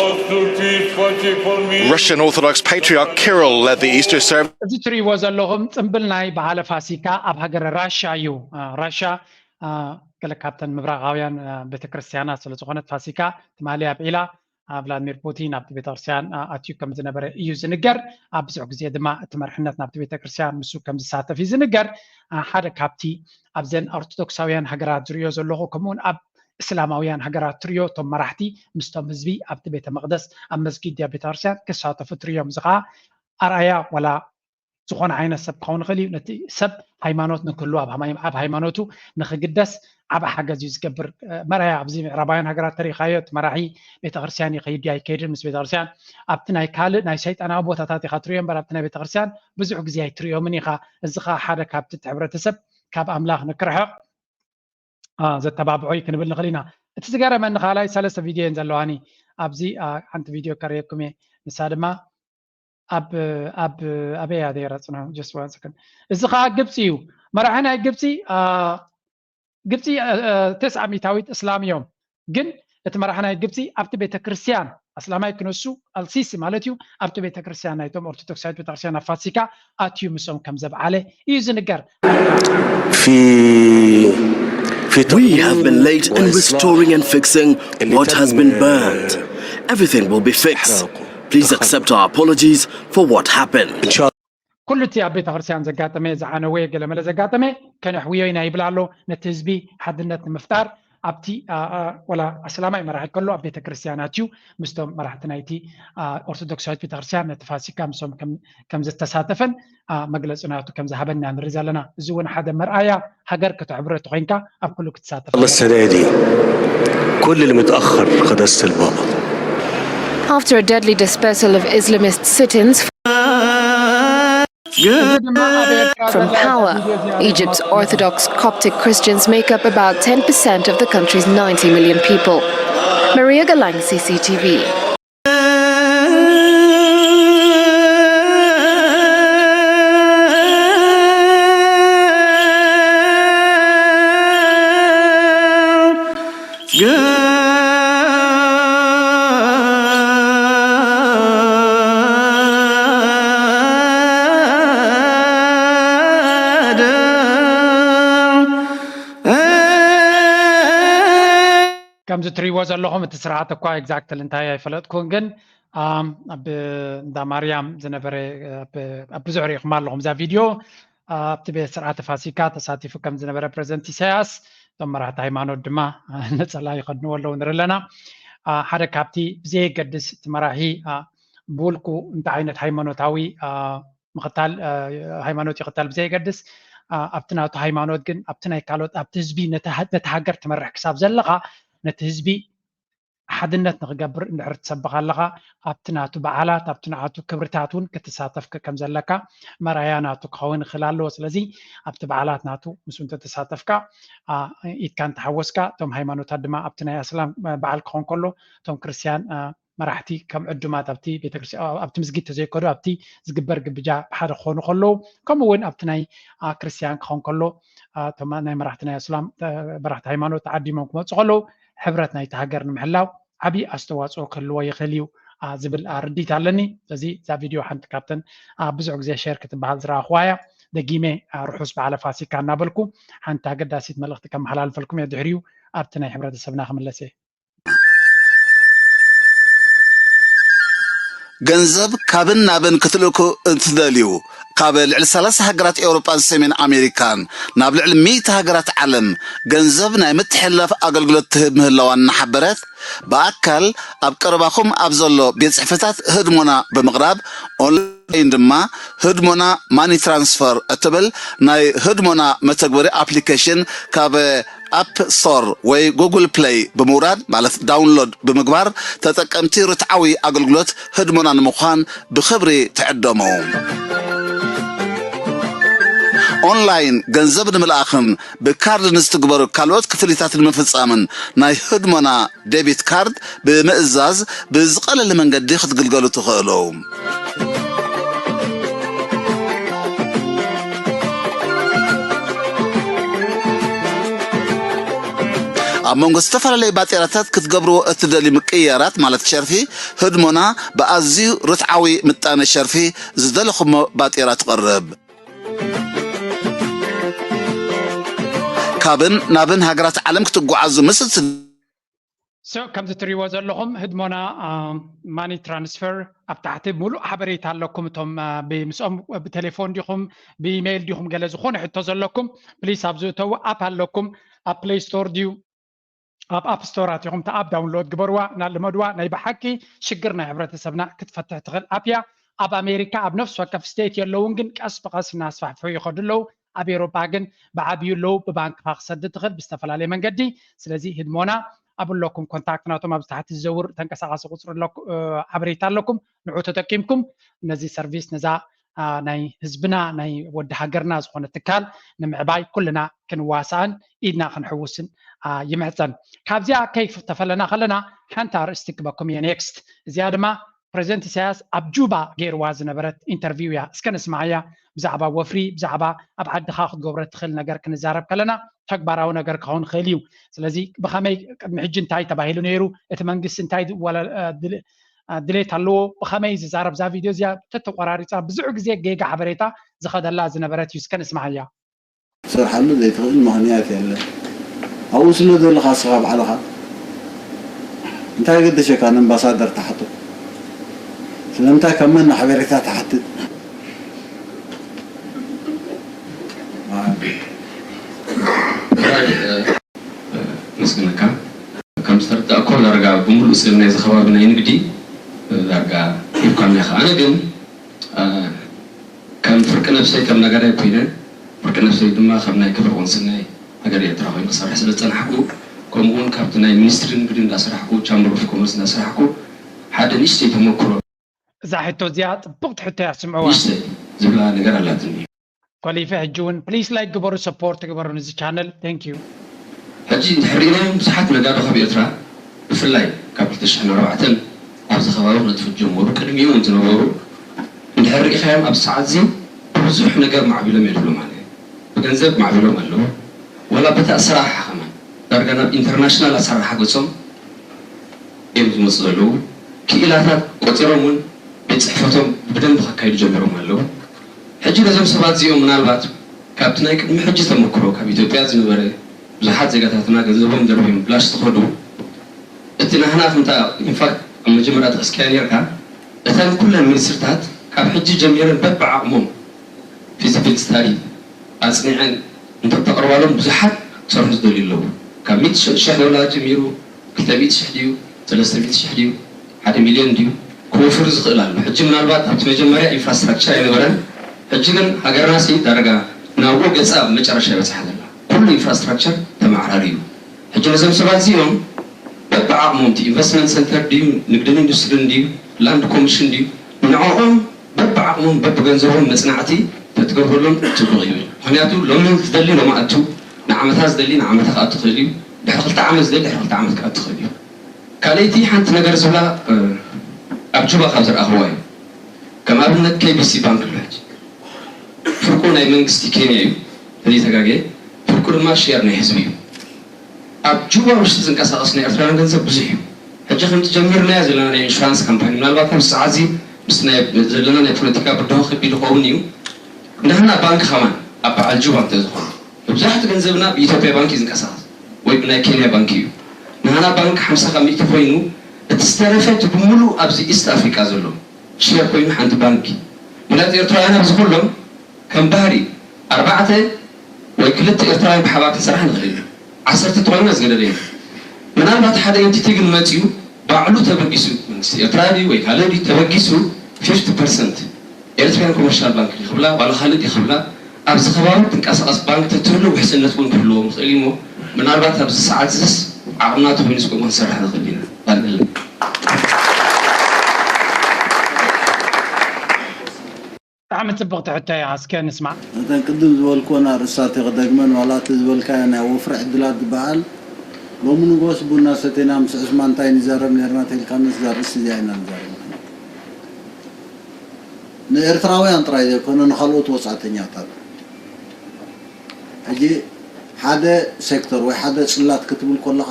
Russian Orthodox Patriarch Kirill led the Easter service. እዚ ትርእይዎ ዘለኹም ጽምብል ናይ በዓለ ፋሲካ ኣብ ሃገረ ራሻ እዩ። ራሻ ገለ ካብተን ምብራቓውያን ቤተክርስትያናት ስለ ዝኾነት ፋሲካ ትማሊ ኣብዒላ ቭላድሚር ፑቲን ኣብቲ ቤተክርስትያን ኣትዩ ከም ዝነበረ እዩ ዝንገር። ኣብ ብዙሕ ግዜ ድማ እቲ መርሕነት ናብቲ ቤተክርስትያን ንሱ ከም ዝሳተፍ እዩ ዝንገር። ሓደ ካብቲ ኣብዘን ኦርቶዶክሳውያን ሃገራት ዝርእዮ ዘለኹ፣ ከምኡውን ኣብ እስላማውያን ሃገራት ትርእዮ፣ እቶም መራሕቲ ምስቶም ህዝቢ ኣብቲ ቤተ መቕደስ ኣብ መስጊድ ድያ ቤተክርስትያን ክሳተፉ ትርእዮም። እዚ ከዓ ኣርኣያ ዋላ ዝኾነ ዓይነት ሰብ ክኸውን ይኽእል እዩ። ነቲ ሰብ ሃይማኖት ንክህሉ ኣብ ሃይማኖቱ ንክግደስ ዓብ ሓገዝ እዩ ዝገብር። መርኣያ ኣብዚ ምዕራባውያን ሃገራት ተሪኻዮ እቲ መራሒ ቤተክርስትያን ይኸይድ ኣይከይድን ምስ ቤተክርስትያን ኣብቲ ናይ ካልእ ናይ ሰይጣናዊ ቦታታት ኢኻ ትሪኦ እምበር ኣብቲ ናይ ቤተክርስትያን ብዙሕ ግዜ ኣይትሪኦምን ኢኻ። እዚ ከዓ ሓደ ካብቲ እቲ ሕብረተሰብ ካብ ኣምላኽ ንክርሕቕ ዘተባብዖ እዩ ክንብል ንኽእል ኢና። እቲ ዝገረመኒ ካልኣይ ሰለስተ ቪድዮ እየን ዘለዋኒ። ኣብዚ ሓንቲ ቪድዮ ከርእየኩም እየ። ንሳ ድማ ኣብ ኣብ ኣበይ እያ ደይራ ፅንሑ just one second። እዚ ከዓ ግብፂ እዩ። መራሒ ናይ ግብፂ ግብፂ ተስዓ ሚታዊት እስላም እዮም። ግን እቲ መራሒ ናይ ግብፂ ኣብቲ ቤተክርስትያን ኣስላማይ ክነሱ ኣልሲሲ ማለት እዩ ኣብቲ ቤተክርስትያን ናይቶም ኦርቶዶክሳዊት ቤተክርስትያን ኣብ ፋሲካ ኣትዩ ምስኦም ከም ዘብዓለ እዩ ዝንገር። في في We have been late in restoring and fixing what has been burned. Everything will be fixed. Please accept our apologies for what happened. ኩሉ እቲ ኣብ ቤተ ክርስቲያን ዘጋጠመ ዝዓነወ ገለመለ ዘጋጠመ ከነሕውዮ ኢና ይብል ኣሎ። ነቲ ህዝቢ ሓድነት ንምፍጣር ኣብቲ ወላ ኣስላማይ መራሒ ከሎ ኣብ ቤተ ክርስቲያን ኣትዩ ምስቶም መራሕቲ ናይቲ ኦርቶዶክሳዊት ቤተ ክርስቲያን ነቲ ፋሲካ ምስኦም ከም ዝተሳተፈን መግለፂ ናቱ ከም ዝሃበን ኢና ንርኢ ዘለና። እዚ እውን ሓደ መርኣያ ሃገር ከተዕብሮ ተኮይንካ ኣብ ኩሉ ክትሳተፍ السنة دي كل المتأخر خد السلبة. After a deadly dispersal of Islamist sit-ins, from power, Egypt's Orthodox Coptic Christians make up about ten percent of the country's ninety million people. Maria Galang, C C T V. ከምዚ ትሪእዎ ዘለኹም እቲ ስርዓት እኳ exactly እንታይ ኣይፈለጥኩን፣ ግን ኣብ እንዳ ማርያም ዝነበረ ኣብ ብዙሕ ሪኢኹም ኣለኹም እዛ ቪድዮ። ኣብቲ ቤት ስርዓተ ፋሲካ ተሳቲፉ ከም ዝነበረ ፕረዚደንት ኢሳያስ፣ እቶም መራሕቲ ሃይማኖት ድማ ነፀላ ይኸድንዎ ኣለዉ ንርኢ ኣለና። ሓደ ካብቲ ብዘየገድስ እቲ መራሒ ብውልቁ እንታይ ዓይነት ሃይማኖታዊ ምኽታል ሃይማኖት ይኽተል ብዘየገድስ ኣብቲ ናቱ ሃይማኖት ግን ኣብቲ ናይ ካልኦት ኣብቲ ህዝቢ ነቲ ሃገር ትመርሕ ክሳብ ዘለኻ ነቲ ህዝቢ ሓድነት ንክገብር እንድሕር ትሰብኽ ኣለኻ ኣብቲ ናቱ በዓላት ኣብቲ ንዓቱ ክብርታት እውን ክትሳተፍ ከም ዘለካ መርኣያ ናቱ ክኸውን ይኽእል ኣለዎ። ስለዚ ኣብቲ በዓላት ናቱ ምስኡ እንተተሳተፍካ ኢድካ እንተሓወስካ እቶም ሃይማኖታት ድማ ኣብቲ ናይ ኣስላም በዓል ክኸውን ከሎ እቶም ክርስትያን መራሕቲ ከም ዕዱማት ኣብቲ ቤተክርስትያን ኣብቲ ምስጊድ ተዘይከዱ ኣብቲ ዝግበር ግብጃ ሓደ ክኾኑ ከለዉ ከምኡ እውን ኣብቲ ናይ ክርስትያን ክኸውን ከሎ እቶም ናይ መራሕቲ ናይ እስላም መራሕቲ ሃይማኖት ተዓዲሞም ክመፁ ከለዉ ሕብረት ናይቲ ሃገር ንምሕላው ዓብዪ ኣስተዋፅኦ ክህልዎ ይኽእል እዩ ዝብል ርድኢት ኣለኒ። ስለዚ እዛ ቪድዮ ሓንቲ ካብተን ብዙሕ ግዜ ሸር ክትበሃል ዝረኣኽዋ እያ። ደጊመ ርሑስ በዓለ ፋሲካ እናበልኩ ሓንቲ ኣገዳሲት መልእኽቲ ከመሓላልፈልኩም እየ። ድሕሪኡ ኣብቲ ናይ ሕብረተሰብና ክምለስ እየ። ገንዘብ ካብን ናብን ክትልእኩ እንትደልዩ፣ ካብ ልዕሊ ሰላሳ ሃገራት ኤውሮጳን ሰሜን ኣሜሪካን ናብ ልዕሊ ሚእቲ ሃገራት ዓለም ገንዘብ ናይ ምትሕልላፍ ኣገልግሎት ትህብ ምህላዋ እናሓበረት፣ ብኣካል ኣብ ቀረባኹም ኣብ ዘሎ ቤት ጽሕፈታት ህድሞና ብምቕራብ፣ ኦንላይን ድማ ህድሞና ማኒ ትራንስፈር እትብል ናይ ህድሞና መተግበሪ ኣፕሊኬሽን ካብ ኣፕ ስቶር ወይ ጉግል ፕለይ ብምውራድ፣ ማለት ዳውንሎድ ብምግባር፣ ተጠቀምቲ ርትዓዊ ኣገልግሎት ህድሞና ንምዃን ብኽብሪ ትዕደሙ። ኦንላይን ገንዘብ ንምልኣኽን ብካርድ ንዝትግበሩ ካልኦት ክፍሊታት ንምፍጻምን ናይ ህድሞና ዴቢት ካርድ ብምእዛዝ ብዝቐለለ መንገዲ ክትግልገሉ ትኽእሉ። ኣብ መንጎ ዝተፈላለዩ ባጤራታት ክትገብርዎ እትደልዩ ምቅይያራት፣ ማለት ሸርፊ፣ ህድሞና ብኣዝዩ ርትዓዊ ምጣነ ሸርፊ ዝደለኹሞ ባጤራ ትቐርብ። ካብን ናብን ሃገራት ዓለም ክትጓዓዙ ምስ እትደልዩ፣ So ከምዚ ትሪእዎ ዘለኹም ህድሞና ማኒ ትራንስፈር ኣብ ታሕቲ ሙሉእ ሓበሬታ ኣለኩም። እቶም አ፣ ብምስኦም ብቴሌፎን ዲኹም ብኢሜይል ዲኹም ገለ ዝኾነ ሕቶ ዘለኩም ፕሊስ ኣብዚ እተዉ። ኣፕ ኣለኩም ኣብ ፕሌይ ስቶር ድዩ ኣብ ኣፕ ስቶር ኣቲኹም እታ ኣፕ ዳውንሎድ ግበርዋ፣ እና ልመድዋ። ናይ ብሓቂ ሽግር ናይ ሕብረተሰብና ክትፈትሕ ትኽእል ኣፕ እያ። ኣብ ኣሜሪካ ኣብ ነፍሲ ወከፍ ስቴት የለውን፣ ግን ቀስ ብቐስ እናስፋሕፍሑ ይኸዱ ኣለዉ። ኣብ ኤውሮጳ ግን ብዓብዩ ኣለዉ። ብባንክኻ ክሰድ ትኽእል ብዝተፈላለየ መንገዲ። ስለዚ ህድሞና ኣብ ኣለኩም ኮንታክት ናቶም ኣብዚ ታሕቲ ዝዘውር ተንቀሳቓሲ ቁፅሪ ኣለኩ- እ፣ ሓበሬታ ኣለኩም። ንዑ ተጠቂምኩም ነዚ ሰርቪስ ነዛ አ፣ ናይ ህዝብና ናይ ወዲ ሃገርና ዝኾነ ትካል ንምዕባይ ኩልና ክንዋሳእን ኢድና ክንሕውስን አ፣ ይምሕጸን። ካብዚኣ ከይተፈለና ከለና ሓንቲ ኣርእስቲ ክበኩም እየ ኔክስት። እዚኣ ድማ ፕሬዚደንት ኢሳያስ ኣብ ጁባ ገይርዋ ዝነበረት ኢንተርቪው እያ። እስከ ንስማዓያ። ብዛዕባ ወፍሪ፣ ብዛዕባ ኣብ ዓድኻ ክትገብሮ ትኽእል ነገር ክንዛረብ ከለና ተግባራዊ ነገር ክኸውን ይኽእል እዩ። ስለዚ ብኸመይ ቅድሚ ሕጂ እንታይ ተባሂሉ ነይሩ፣ እቲ መንግስቲ እንታይ ወላ- እ፣ ድል- እ፣ ድሌት ኣለዎ፣ ብኸመይ ዝዛረብ እዛ ቪድዮ እዚኣ ተተቆራሪፃ ብዙሕ ግዜ ጌጋ ሓበሬታ ዝኸደላ ዝነበረት እዩ። እስከ ንስማዓያ። ክትሰርሓሉ ዘይትኽእል ምኽንያት የለን። ኣብኡ ስለ ዘለኻ እስኻ ባዕልኻ እንታይ ገደሸካ ንኣምባሳደር ትሓቶ? ስለምንታይ ካብ መን ሓበሬታ ትሓትት? መስግነካ። ከም ዝተረዳእኮ ዳርጋ ብምሉእ ስም ናይዚ ከባቢ ናይ ንግዲ ዳርጋ ሂብካና ኢኻ። ኣነ ግን ከም ፍርቂ ነብሰይ ከም ነጋዳይ ኮይነ ፍርቂ ነብሰይ ድማ ከም ናይ ክብሪ ቆንስል ናይ ሃገር ኤርትራ ኮይኑ ክሰርሕ ስለ ዝጸናሕኩ ከምኡ እውን ካብቲ ናይ ሚኒስትሪ ንግዲ እንዳሰራሕኩ ቻምበር ኦፍ ኮመርስ እንዳሰራሕኩ ሓደ ንእሽተይ ተመክሮ እዛ ሕቶ እዚኣ ጽብቕቲ ሕቶ እያ፣ ስምዕዋ። ንእሽተይ ዝብላ ነገር ኣላትኒ። ኮሊፈ ሕጂ እውን ፕሊስ ላይክ ግበሩ፣ ሰፖርት ግበሩ ንዚ ቻነል። Thank you። ሕጂ እንድሕር ርኢናዮም ብዙሓት ነጋዶ ካብ ኤርትራ ብፍላይ ካብ ክልተ ሽሕን ኣርባዕተን ኣብዚ ከባቢ ክነጥፉ ዝጀመሩ ቅድሚኡ እውን ዝነበሩ እንድሕር ርኢኻዮም ኣብዚ ሰዓት እዚ ብብዙሕ ነገር ማዕቢሎም እዮም ዝብሉ ማለት እዩ። ብገንዘብ ማዕቢሎም ኣለዉ። ዋላ በቲ ኣሰራርሓ ከማን ዳርጋ ናብ ኢንተርናሽናል ኣሰራርሓ ገጾም እዮም ዝመፁ ዘለዉ። ክኢላታት ቆፂሮም እውን ቤት ፅሕፈቶም ብደንቢ ከካይዱ ጀሚሮም ኣለዉ። ሕጂ ነዞም ሰባት እዚኦም ምናልባት ካብቲ ናይ ቅድሚ ሕጂ ተመክሮ ካብ ኢትዮጵያ ዝነበረ ብዙሓት ዜጋታትና ገንዘቦም ደርብዮም ብላሽ ዝኸዱ እቲ ናህና ከምታ ኢንፋክት ኣብ መጀመርያ ጠቕስካያ ነርካ እተን ኩለን ሚኒስትርታት ካብ ሕጂ ጀሚረን በብዓቕሞም ፊዚቢሊቲ ስታዲ ኣፅኒዐን እንተተቕርባሎም ብዙሓት ክሰርሑ ዝደልዩ ኣለዉ። ካብ ሚእቲ ሽሕ ዶላር ጀሚሩ ክልተ ሚእቲ ሽሕ ድዩ ሰለስተ ሚእቲ ሽሕ ድዩ ሓደ ሚልዮን ድዩ ክወፍር ዝኽእል ኣሎ። ሕጂ ምናልባት ኣብቲ መጀመርያ ኢንፍራስትራክቸር ኣይነበረን። ሕጂ ግን ሃገርና ሲ ዳርጋ ናብኡ ገፃ ኣብ መጨረሻ ይበፅሓ ዘላ። ኩሉ ኢንፍራስትራክቸር ተመዓራሪ እዩ። ሕጂ ነዞም ሰባት እዚኦም በብዓቕሞም እቲ ኢንቨስትመንት ሰንተር ድዩ ንግድን ኢንዱስትሪን ድዩ ላንድ ኮሚሽን ድዩ ንዕኦም በብዓቕሞም በብገንዘቦም መፅናዕቲ ተትገብረሎም ፅቡቕ እዩ። ምክንያቱ ሎሚ ዝደሊ ሎሚ ኣቱ ንዓመታ ዝደሊ ንዓመታ ክኣቱ ክእል እዩ። ድሕሪ ክልተ ዓመት ዝደሊ ድሕሪ ክልተ ዓመት ክኣቱ ክእል እዩ። ካልኣይቲ ሓንቲ ነገር ዝብላ ኣብ ጁባ ካብ ዝረኣኽዋ እዩ። ከም ኣብነት ኬቢሲ ባንክ ኣሎ ሕጂ ፍርቁ ናይ መንግስቲ ኬንያ እዩ ተዘይተጋግየ ፍርቁ ድማ ሼር ናይ ህዝቢ እዩ። ኣብ ጁባ ውሽጢ ዝንቀሳቐስ ናይ ኤርትራውያን ገንዘብ ብዙሕ እዩ። ሕጂ ከምቲ ጀሚርናዮ ዘለና ናይ ኢንሹራንስ ካምፓኒ ምናልባት ኣብዚ ሰዓት እዚ ምስ ናይ ዘለና ናይ ፖለቲካ ብድሆ ከቢድ ይኸውን እዩ። ንሕና ባንክ ከማን ኣብ በዓል ጁባ እንተዝኾነ መብዛሕትኡ ገንዘብና ብኢትዮጵያ ባንክ እዩ ዝንቀሳቐስ ወይ ብናይ ኬንያ ባንክ እዩ። ንሕና ባንክ ሓምሳ ካብ ሚእቲ ኮይኑ እቲ ዝተረፈ እቲ ብምሉእ ኣብዚ ኢስት ኣፍሪቃ ዘሎ ሼር ኮይኑ ሓንቲ ባንኪ ምክንያቱ ኤርትራውያን ኣብዚ ኩሎም ከም ባህሪ ኣርባዕተ ወይ ክልተ ኤርትራውያን ብሓባር ክንሰርሕ ንኽእል ኢና። ዓሰርተ ተኾይና ዝገደደ እዩ። ምናልባት ሓደ ኤንቲቲ ግን መፂኡ ባዕሉ ተበጊሱ መንግስቲ ኤርትራ ድዩ ወይ ካልእ ድዩ ተበጊሱ ፊፍቲ ፐርሰንት ኤርትራውያን ኮመርሻል ባንክ ድዩ ክብላ ዋላ ካልእ ድዩ ክብላ ኣብዚ ከባቢ ትንቀሳቐስ ባንክ ተትህሉ ውሕስነት እውን ክህልዎም ይኽእል እዩ እሞ ምናልባት ኣብዚ ሰዓት ዝስ ዓቕምና ተኾይኑ ስቆም ክንሰርሕ ንኽእል ኢና። ባንክ ብጣዕሚ ጽብቕቲ ሕቶ እያ። እስከ ንስማዕ። እተን ቅድም ዝበልኩወን ኣርእስታት ክደግመን ዋላ እቲ ዝበልካዮ ናይ ወፍሪ ዕድላት ዝበሃል ሎሚ ንጎስ ቡና ሰቴና ምስ ዕስማን እንታይ ንዛረብ ነርና ተልካነስ እዛ ኣርእስቲ እዚኣ ኢና ንዛረብ ንኤርትራውያን ጥራይ ዘይኮነ ንካልኦት ወፃእተኛታት ሕጂ ሓደ ሴክተር ወይ ሓደ ፅላት ክትብል ከለካ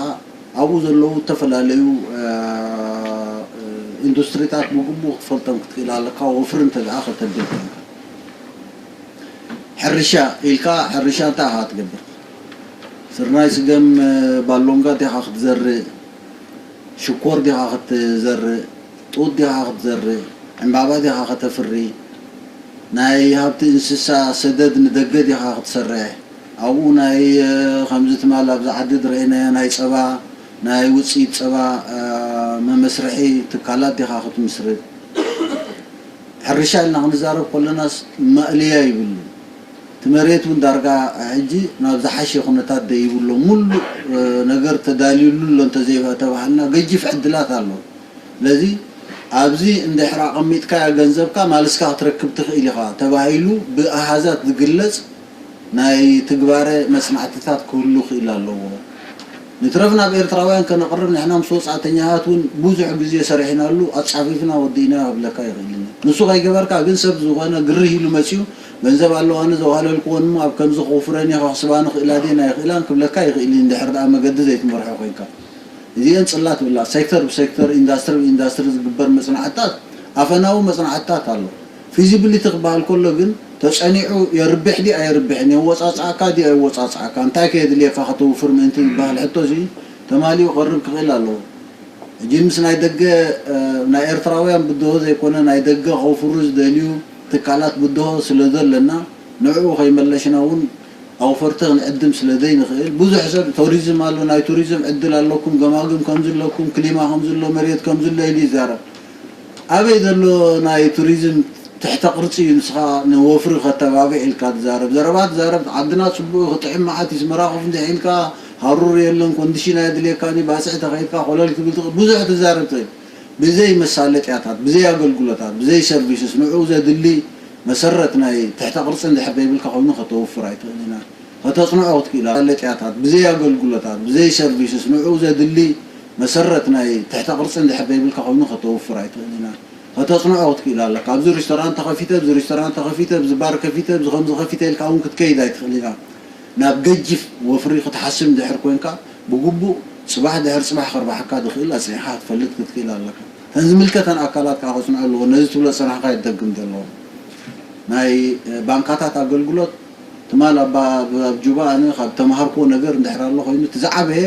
ኣብኡ ዘለዉ ዝተፈላለዩ ኢንዱስትሪታት ብግቡእ ክትፈልጦም ክትክእል ኣለካ ወፍሪ እንተ ደኣ ከተብል ኮይንካ ሕርሻ ኢልካ ሕርሻ እንታይ ኢኻ ትገብር ስርናይ ስገም ባሎንጋ ዲኻ ክትዘርእ ሽኮር ዲኻ ክትዘርእ ጡጥ ዲኻ ክትዘርእ ዕምባባ ዲኻ ከተፍሪ ናይ ሃብቲ እንስሳ ሰደድ ንደገ ዲኻ ክትሰርሕ ኣብኡ ናይ ከምዚ ትማል ኣብዚ ዓዲ ዝረአናዮ ናይ ፀባ ናይ ውፅኢት ፀባ መመስርሒ ትካላት ዲኻ ክትምስርት ሕርሻ ኢልና ክንዛረብ ከለናስ ማእለያ ይብሉ እቲ መሬት እውን ዳርጋ ሕጂ ናብ ዝሓሸ ኩነታት ደይብሎ ሙሉእ ነገር ተዳልዩሉ ኣሎ እንተዘይተባሃልና ገጂፍ ዕድላት ኣሎ ስለዚ ኣብዚ እንድሕር ኣቐሚጥካያ ገንዘብካ ማልስካ ክትረክብ ትኽእል ኢኻ ተባሂሉ ብኣሃዛት ዝግለፅ ናይ ትግባረ መፅናዕትታት ክህሉ ክእል ኣለዎ። ንትረፍ ናብ ኤርትራውያን ከነቕርብ ንሕና ምስ ወፃእተኛታት እውን ብዙሕ ግዜ ሰሪሕናሉ ኣፃፊፍና ወዲእናዮ ክብለካ ይኽእል ኢና። ንሱ ከይገበርካ ግን ሰብ ዝኾነ ግርህ ኢሉ መፂኡ ገንዘብ ኣለዋኒ ዘዋህለልክወን እሞ ኣብ ከምዚ ከውፍረን እየ ከኽስባኒ ክእላ ድየን ኣይኽእላን ክብለካ ይኽእል እዩ እንድሕር ደኣ መገዲ ዘይትመርሖ ኮይንካ። እዚኤን ፅላት ይብላ ሴክተር ብሴክተር ኢንዳስትሪ ብኢንዳስትሪ ዝግበር መፅናዕትታት ኣፈናዊ መፅናዕትታት ኣሎ። ፊዚብሊቲ ክበሃል ከሎ ግን ተፀኒዑ የርብሕ ድዩ ኣየርብሕን የወፃፅኣካ ድዩ ኣየወፃፅኣካ እንታይ ከ የድልየካ ከተውፍር ምእንቲ ዝበሃል ሕቶ እዚ ተማሊኡ ክቐርብ ክኽእል ኣለዎ። ሕጂ ምስ ናይ ደገ ናይ ኤርትራውያን ብድሆ ዘይኮነ ናይ ደገ ከውፍሩ ዝደልዩ ትካላት ብድሆ ስለ ዘለና ንዕኡ ከይመለሽና እውን ኣውፈርቲ ክንዕድም ስለ ዘይንኽእል ብዙሕ ሰብ ቶሪዝም ኣሎ ናይ ቱሪዝም ዕድል ኣለኩም ገማግም ከምዚ ኣለኩም ክሊማ ከምዚ ኣሎ መሬት ከምዚ ኣሎ ኢሉ ይዛረብ ኣበይ ዘሎ ናይ ቱሪዝም ትሕተ ቅርፂ እዩ ንስኻ ንወፍሪ ከተባብዕ ኢልካ ትዛረብ ዘረባ ትዛረብ ዓድና ፅቡቅ ክጥዕም መዓት ይስመራ ኮፍ እንድሕ ኢልካ ሃሩር የለን ኮንዲሽን ኣየድልየካን እዩ ባፅዕ ተኸይድካ ኮለል ክብል ትኽእል ብዙሕ ትዛረብ ትኽእል ብዘይ መሳለጥያታት ብዘይ ኣገልግሎታት ብዘይ ሰርቪስስ ንዕኡ ዘድሊ መሰረት ናይ ትሕተ ቅርፂ እንድሕር ዘይብልካ ኮይኑ ከተውፍር ኣይትኽእል ኢና ከተፅንዖ ክትክእል ኣለጥያታት ብዘይ ኣገልግሎታት ብዘይ ሰርቪስስ ንዕኡ ዘድሊ መሰረት ናይ ትሕተ ቅርፂ እንድሕር ዘይብልካ ኮይኑ ከተውፍር ኣይትኽእል ኢና ከተፅንዖ ክትክእል ኣለካ ኣብዚ ሪስቶራንት ተኸፊተ ኣብዚ ሪስቶራንት ተኸፊተ ኣብዚ ባር ከፊተ ኣብዚ ከምዚ ከፊተ ኢልካ እውን ክትከይድ ኣይትኽእል ኢና ናብ ገጅፍ ወፍሪ ክትሓስብ እንድሕር ኮይንካ ብግቡእ ፅባሕ ድሕር ፅባሕ ከርባሓካ ዝኽእል ኣፅኒዕኻ ክትፈልጥ ክትክእል ኣለካ እተን ዝምልከተን ኣካላት ከዓ ከፅንዖ ኣለዎ ነዚ ትብሎ ዝፀናሕካ ይደግም ዘለዎ ናይ ባንካታት ኣገልግሎት ትማል ኣብ ጁባ ኣነ ካብ ተምሃርክዎ ነገር እንድሕር ኣሎ ኮይኑ እቲ ዝዓበየ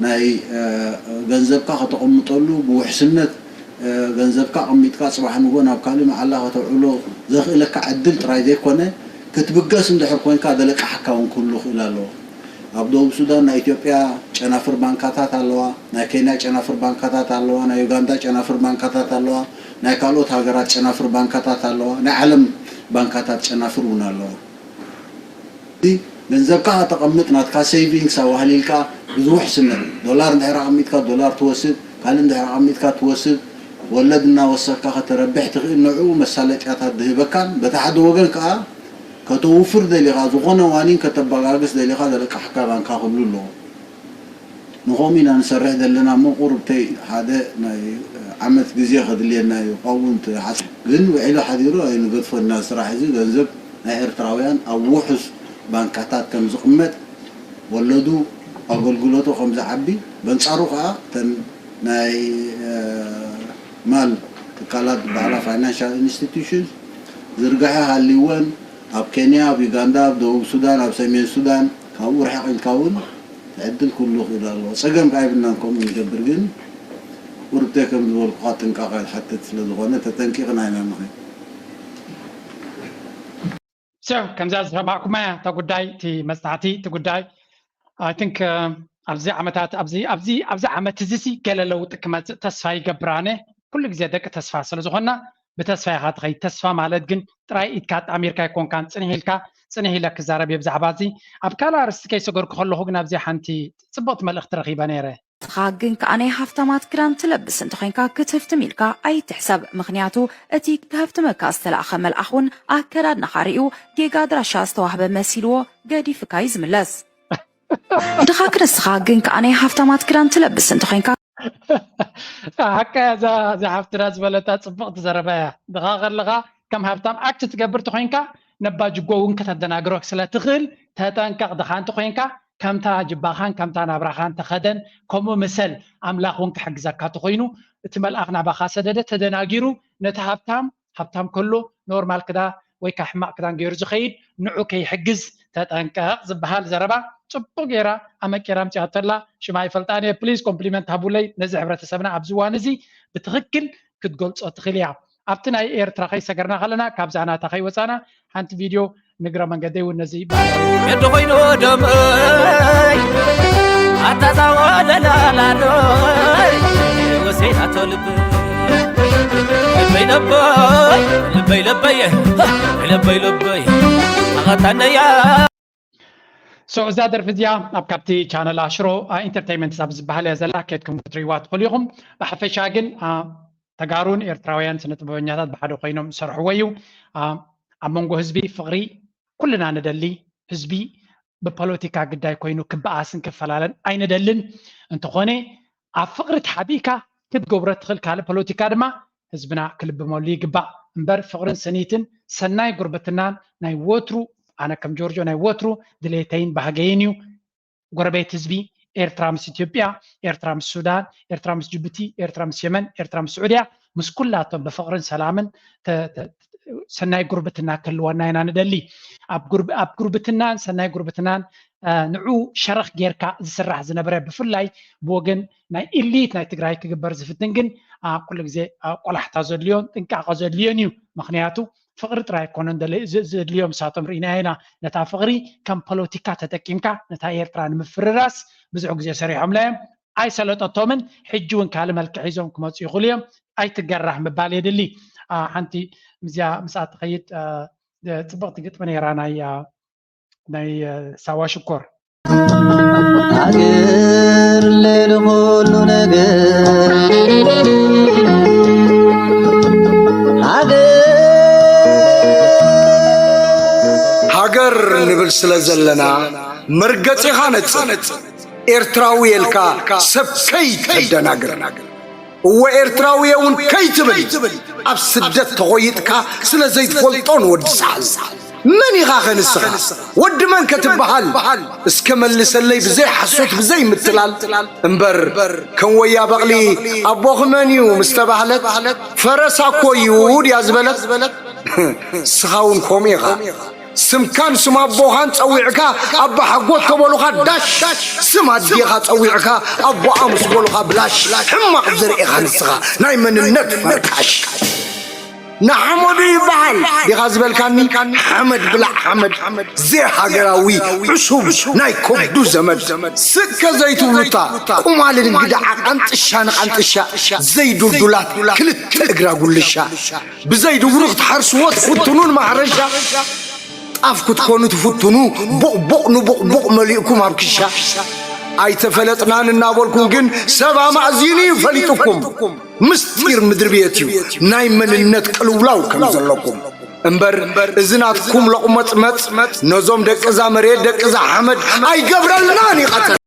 ናይ ገንዘብካ ከተቐምጠሉ ብውሕስነት ገንዘብካ ኣቐሚጥካ ፅባሕ ንግሆ ናብ ካልእ መዓላ ከተውዕሎ ዘኽእለካ ዕድል ጥራይ ዘይኮነ ክትብገስ እንድሕር ኮይንካ ዘለቃሕካ እውን ክህሉ ይኽእል ኣለዎ። ኣብ ደቡብ ሱዳን ናይ ኢትዮጵያ ጨናፍር ባንካታት ኣለዋ፣ ናይ ኬንያ ጨናፍር ባንካታት ኣለዋ፣ ናይ ዩጋንዳ ጨናፍር ባንካታት ኣለዋ፣ ናይ ካልኦት ሃገራት ጨናፍር ባንካታት ኣለዋ፣ ናይ ዓለም ባንካታት ጨናፍር እውን ኣለዋ። ገንዘብካ ከተቐምጥ ናትካ ሴቪንግስ ኣዋህሊልካ ብዝውሕስነት ዶላር እንድሕር ኣቐሚጥካ ዶላር ትወስድ ካልእ እንድሕር ኣቐሚጥካ ትወስድ ወለድ እናወሰድካ ከተረብሕ ትኽእል ንዕኡ መሳለጥያታት ዝህበካን በቲ ሓደ ወገን ከዓ ከተውፍር ደሊኻ ዝኾነ ዋኒን ከተበጋግስ ደሊኻ ዘለቃሕካ ባንካ ክብሉ ኣለዎ። ንኸምኡ ኢና ንሰርሕ ዘለና እሞ ቁሩብ ተይ ሓደ ናይ ዓመት ግዜ ከድልየና እዩ ካብኡ እንትሓስ ግን ውዒሉ ሓዲሩ ኣይንገድፎ እና ስራሕ እዚ ገንዘብ ናይ ኤርትራውያን ኣብ ውሑስ ባንካታት ከም ዝቕመጥ ወለዱ ኣገልግሎቱ ከም ዝዓቢ በንጻሩ ከዓ እተን ናይ ማል ትካላት ዝበሃላ ፋይናንሻል ኢንስቲትዩሽንስ ዝርግሐ ሃልይወን ኣብ ኬንያ ኣብ ዩጋንዳ ኣብ ደቡብ ሱዳን ኣብ ሰሜን ሱዳን ካብኡ ርሕቕ ኢልካ እውን ዕድል ክህሉ ይኽእል ኣለዎ። ፀገም ከኣ የብልናን ከምኡ ንገብር ግን ቁሩብ ከም ዝበልኩኻ ጥንቃቐ ዝሓትት ስለ ዝኾነ ተጠንቂቕና ኢና ንኸይድ። So ከምዛ ዝሰማዕኩማ እያ እታ ጉዳይ፣ እቲ መጽናዕቲ፣ እቲ ጉዳይ I think ኣብዚ ዓመታት ኣብዚ ኣብዚ ኣብዚ ዓመት እዚ ሲ ገለ ለውጢ ክመጽእ ተስፋ ይገብር ኣነ። ኩሉ ግዜ ደቂ ተስፋ ስለ ዝኾንና ብተስፋ ኢኻ ትኸይድ። ተስፋ ማለት ግን ጥራይ ኢድካ ኣጣሚርካ ኣይኮንካን፣ ጽንሕ ኢልካ ጽንሕ ኢለ ክዛረብ እየ ብዛዕባ እዚ። ኣብ ካልእ ኣርእስቲ ከይሰገርኩ ከለኹ ግን ኣብዚ ሓንቲ ጽብቕቲ መልእኽቲ ረኺበ ነይረ። ንስኻ ግን ከኣ ናይ ሃፍታማት ክዳን ትለብስ እንተኾይንካ ክትህፍትም ኢልካ ኣይትሕሰብ፣ ምኽንያቱ እቲ ከህፍትመካ ዝተላእኸ መልኣኽ እውን ኣከዳድናኻ ርእዩ ጌጋ ኣድራሻ ዝተዋህበ መሲልዎ ገዲፍካ እዩ ዝምለስ። ድኻ ክንስኻ ግን ከኣ ናይ ሃፍታማት ክዳን ትለብስ እንተኾይንካ። ሓቃ እያ እዛ እዛ ሓፍትና ዝበለታ ጽብቕቲ ዘረባ እያ። ድኻ ከለኻ ከም ሃብታም ኣክት ትገብር ተኾይንካ ነባ ጅጎ እውን ከተደናግሮ ስለ ትኽእል ተጠንቀቕ። ድኻ እንተኾይንካ ከምታ ጅባኻን ከምታ ናብራኻን ተኸደን፣ ከምኡ ምሰል። ኣምላኽ እውን ክሕግዘካ ተኾይኑ እቲ መልኣኽ ናባኻ ሰደደ ተደናጊሩ ነቲ ሃብታም ሃብታም ከሎ ኖርማል ክዳ ወይ ከዓ ሕማቕ ክዳን ገይሩ ዝኸይድ ንዑ ከይሕግዝ ተጠንቀቕ ዝበሃል ዘረባ ጽቡቕ ገይራ ኣመቂራ ኣምጺኣቶ ኣላ። ሽማ ኣይፈልጣን እየ። ፕሊዝ ኮምፕሊመንት ሃቡለይ። ነዚ ሕብረተሰብና ኣብዚ እዋን እዚ ብትኽክል ክትገልጾ ትኽእል እያ። ኣብቲ ናይ ኤርትራ ከይሰገርና ከለና ካብዛ ናታ ከይወጻና ሓንቲ ቪድዮ ንግረ መንገደይ እውን ነዚ ባህላዊ የዶ ኮይኑ ደመይ ኣታዛወለላላዶይ ወሴናቶ ልብ ልበይ ለበይ ልበይ ለበይ ልበይ ለበይ ተቐታነያ So እዛ ደርፊ እዚኣ ኣብ ካብቲ ቻነል ኣሽሮ ኢንተርቴይንመንት ኣብ ዝበሃል እያ ዘላ። ኬድኩም ክትርእይዋ ትኽእሉ ኢኹም። ብሓፈሻ ግን አ፣ ተጋሩን ኤርትራውያን ስነ ጥበበኛታት ብሓደ ኮይኖም ዝሰርሕዎ እዩ። አ፣ ኣብ መንጎ ህዝቢ ፍቕሪ ኩልና ንደሊ። ህዝቢ ብፖለቲካ ግዳይ ኮይኑ ክበኣስን ክፈላለን ኣይንደልን። እንተኾነ ኣብ ፍቕሪ ተሓቢእካ ክትገብሮ ትኽእል ካልእ ፖለቲካ ድማ ህዝብና ክልብመሉ ይግባእ እምበር ፍቕርን ስኒትን ሰናይ ጉርብትናን ናይ ወትሩ ኣነ ከም ጆርጆ ናይ ወትሩ ድሌተይን ባህገይን እዩ። ጎረቤት ህዝቢ ኤርትራ ምስ ኢትዮጵያ፣ ኤርትራ ምስ ሱዳን፣ ኤርትራ ምስ ጅቡቲ፣ ኤርትራ ምስ የመን፣ ኤርትራ ምስ ስዑድያ ምስ ኩላቶም ብፍቕርን ሰላምን ሰናይ ጉርብትና ክህልወና ኢና ንደሊ። ኣብ ጉርብትናን ሰናይ ጉርብትናን ንዑ ሸረኽ ጌርካ ዝስራሕ ዝነበረ ብፍላይ ብወገን ናይ ኢሊት ናይ ትግራይ ክግበር ዝፍትን ግን ኩሉ ግዜ ቆላሕታ ዘድልዮን ጥንቃቐ ዘድልዮን እዩ። ምክንያቱ ፍቕሪ ጥራይ ኣይኮነን ዘድልዮም ንሳቶም ርኢናዮ ኢና። ነታ ፍቕሪ ከም ፖለቲካ ተጠቂምካ ነታ ኤርትራ ንምፍርራስ ብዙሕ ግዜ ሰሪሖምላ እዮም። ኣይሰለጠቶምን ሕጂ እውን ካልእ መልክዕ ሒዞም ክመፁ ይኽእሉ እዮም። ኣይትገራህ ምባል የድሊ። ሓንቲ ምስዚኣ ምስኣ ትኸይድ ፅብቕቲ ግጥሚ ነይራ ናይ ናይ ሳዋ ሽኮር ሃገር ለይሉ ኩሉ ነገር ሃገር ሃገር ንብል ስለ ዘለና መርገጺኻ ነጽር። ኤርትራዊ የልካ ሰብ ከይተደናግር። እወ ኤርትራዊ እውን ከይትብል ኣብ ስደት ተኾይጥካ ስለ ዘይትፈልጦ ንወዲ ሰሓል መን ኢኻ ኸ ንስኻ ወዲ መን ከ ትበሃል እስከ መልሰለይ ብዘይ ሓሶት ብዘይ ምትላል እምበር ከም ወያ በቕሊ ኣቦኺ መን እዩ ምስ ተባህለት ፈረሳ እኮ እዩ ድያ ዝበለት ንስኻ እውን ከምኡ ኢኻ ስምካን ስም ኣቦኻን ጸዊዕካ ኣባ ሓጎት ተበሉኻ ዳሽ ስም ኣዴኻ ጸዊዕካ ኣቦኣ ምስ በሉኻ ብላሽ ሕማቕ ዘርእኻ ንስኻ ናይ መንነት ፈርካሽ ንሓመዱ ይበሃል ዲኻ ዝበልካኒ ሓመድ ብላዕ ሓመድ ዘይሃገራዊ ዕሱብ ናይ ከብዱ ዘመድ ስከ ዘይትብሉታ ቁማልን ግዳዓ ቃንጥሻ ንቃንጥሻ ዘይዱልዱላት ክልተ እግራ ጉልሻ ብዘይ ድጉሪ ክትሓርስዎ ትፍትኑ ንማሕረሻ ጣፍ ክትኮኑ ትፍትኑ ቡቕቡቕ ንቡቕቡቕ መሊእኩም ኣብ ክሻ ኣይተፈለጥናን እናበልኩም ግን ሰብ ኣማእዚኑ እዩ ፈሊጡኩም ምስጢር ምድሪ ቤት እዩ ናይ መንነት ቅልውላው ከም ዘለኩም እምበር እዚ ናትኩም ለቑመጽመጽ ነዞም ደቂ እዛ መሬት ደቂ እዛ ሓመድ ኣይገብረልናን ይቐተል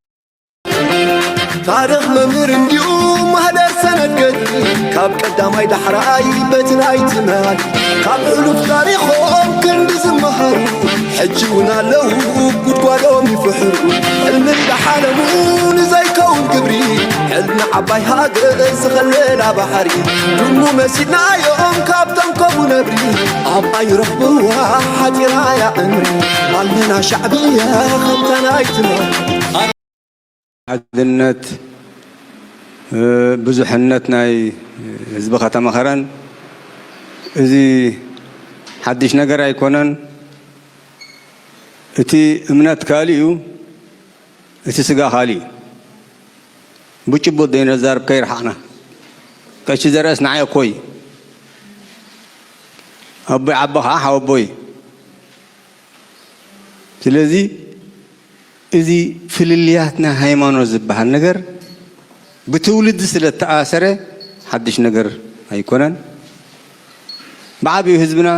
ታርኽ መምህር እንዲኡ ማህደር ሰነድ ገድሊ ካብ ቀዳማይ ዳሕራይ በቲ ናይ ትማል ካብ ሕሉፍ ታሪኾም ክንዲ ዝመሃሩ ሕጂ እውን ኣለዉ ጉድጓዶም ይፍሕሩ ሕልሚ እንዳሓለሙ ንዘይከውን ግብሪ ሕልሚ ዓባይ ሃገር ዝኸለላ ባሕሪ ድሙ መሲልናዮም ካብቶም ከምኡ ነብሪ ኣብኣ ይረኽብዋ ሓጢራያ ዕምሪ ኣለና ሻዕብያ ከምታ ናይ ትማል ሓድነት ብዙሕነት ናይ ህዝቢ ከተማ ከረን እዚ ሓድሽ ነገር ኣይኮነን። እቲ እምነት ካልእ እዩ፣ እቲ ስጋ ካልእ እዩ። ብጭቡጥ ዘይነዛርብ ከይረሓቕና። ቀሺ ዘርአስ ንዓይ እኮይ ኣቦይ ዓቢ ከዓ ሓወቦይ። ስለዚ እዚ ፍልልያት ናይ ሃይማኖት ዝበሃል ነገር ብትውልዲ ስለ እተኣሰረ ሓድሽ ነገር ኣይኮነን። ብዓብዩ ህዝብና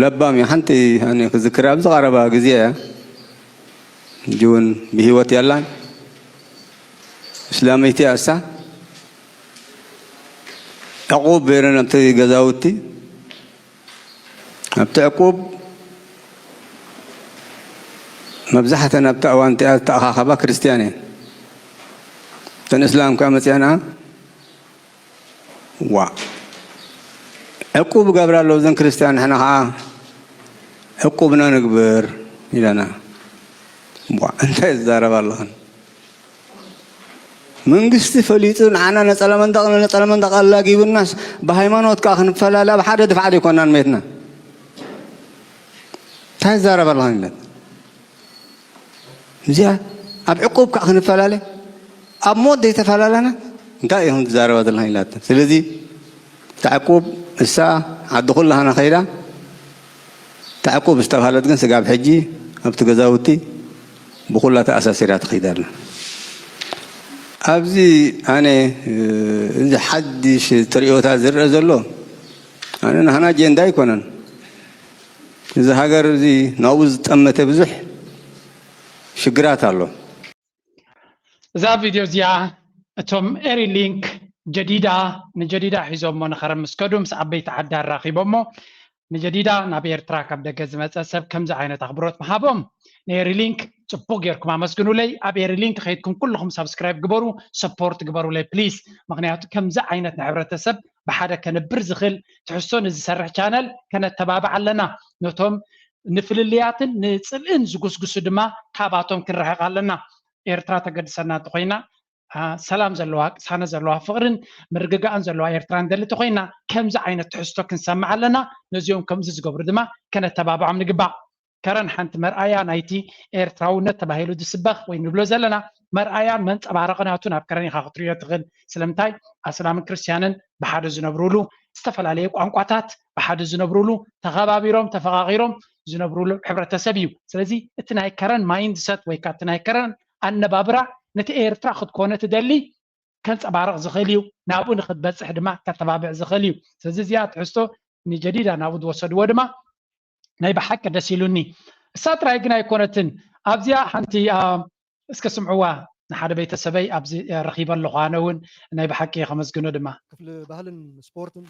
ለባም እዩ። ሓንቲ ኣነ ክዝክር ኣብዚ ቀረባ ግዜ እያ፣ ሕጂ እውን ብህይወት የላን። እስላመይቲ እያ እሳ። ዕቁብ በይረን ኣብቲ ገዛውቲ ኣብቲ ዕቁብ መብዛሕተን ኣብቲ እዋን እቲኣ ዝተኣኻኸባ ክርስትያን እየን። እተን እስላም ከኣ መፅኣን፣ ዋ ዕቁብ ገብራ ኣለዉ እዘን ክርስትያን፣ ንሕና ከዓ ዕቁብና ንግበር ኢለና። ዋ እንታይ ዝዛረባ ኣለኽን? መንግስቲ ፈሊጡ ንዓና ነጸላ መንደቕ ነጸላ መንደቕ ኣላጊቡናስ ብሃይማኖት ከኣ ክንፈላለ ኣብ ሓደ ድፋዕ ዘይኮናን መትና። እንታይ ዝዛረብ ኣለኽን ኢለት? እዚኣ ኣብ ዕቁብ ከኣ ክንፈላለ ኣብ ሞት ዘይተፈላለና እንታይ ኢኹም ትዛረባ ዘለኽን ኢላት። ስለዚ ተዕቁብ እሳ ዓዲ ኩላህና ከይዳ ተዕቁብ ዝተባህለት ግን ስጋብ ሕጂ ኣብቲ ገዛውቲ ብኩላ ተኣሳሲራ ትኸይድ ኣላ። ኣብዚ ኣነ እዚ ሓድሽ ትርእዮታት ዝረአ ዘሎ ኣነ ናህና ኣጀንዳ ኣይኮነን። እዚ ሃገር እዚ ናብኡ ዝጠመተ ብዙሕ ሽግራት ኣሎ። እዛ ቪድዮ እዚኣ እቶም ኤሪ ሊንክ ጀዲዳ ንጀዲዳ ሒዞሞ ንኸረን ምስ ከዱ ምስ ዓበይቲ ዓዲ ኣራኺቦሞ ንጀዲዳ ናብ ኤርትራ ካብ ደገ ዝመጸ ሰብ ከምዚ ዓይነት ኣኽብሮት ምሃቦም ንኤሪ ሊንክ ጽቡቕ ጌርኩም ኣመስግኑለይ። ኣብ ኤሪ ሊንክ ከይድኩም ኩልኹም ሳብስክራይብ ግበሩ፣ ሰፖርት ግበሩለይ ፕሊስ። ምኽንያቱ ከምዚ ዓይነት ንሕብረተሰብ ብሓደ ከንብር ዝኽእል ትሕዝቶ ንዝሰርሕ ቻነል ከነተባብዕ ኣለና። ነቶም ንፍልልያትን ንጽልእን ዝጉስጉሱ ድማ ካባቶም ክንርሕቕ ኣለና። ኤርትራ ተገድሰና እንተኾይና ሰላም ዘለዋ ቅሳነት ዘለዋ ፍቕርን ምርግጋእን ዘለዋ ኤርትራ ንደሊ እንተኾይና ከምዚ ዓይነት ትሕዝቶ ክንሰምዕ ኣለና። ነዚኦም ከምዚ ዝገብሩ ድማ ከነተባብዖም ንግባእ። ከረን ሓንቲ መርኣያ ናይቲ ኤርትራውነት ተባሂሉ ዝስበኽ ወይ ንብሎ ዘለና መርኣያን መንጸባረቕን ኣቱ ናብ ከረን ኢኻ ክትርእዮ ትኽእል። ስለምንታይ ኣስላምን ክርስትያንን ብሓደ ዝነብሩሉ ዝተፈላለየ ቋንቋታት ብሓደ ዝነብሩሉ ተኸባቢሮም ተፈቓቒሮም ዝነብሩሉ ሕብረተሰብ እዩ። ስለዚ እቲ ናይ ከረን ማይንድሰት ወይ ከዓ እቲ ናይ ከረን ኣነባብራ ነቲ ኤርትራ ክትኮነ ትደሊ ከንፀባርቕ ዝኽእል እዩ። ናብኡ ንክትበፅሕ ድማ ከተባብዕ ዝኽእል እዩ። ስለዚ እዚኣ ትሕዝቶ ንጀዲዳ ናብኡ ዝወሰድዎ ድማ ናይ ብሓቂ ደስ ኢሉኒ። እሳ ጥራይ ግን ኣይኮነትን። ኣብዚኣ ሓንቲ እስከ ስምዕዋ ንሓደ ቤተሰበይ ኣብዚ ረኺበ ኣለኹ። ኣነ እውን ናይ ብሓቂ ከመስግኖ ድማ። ክፍሊ ባህልን ስፖርትን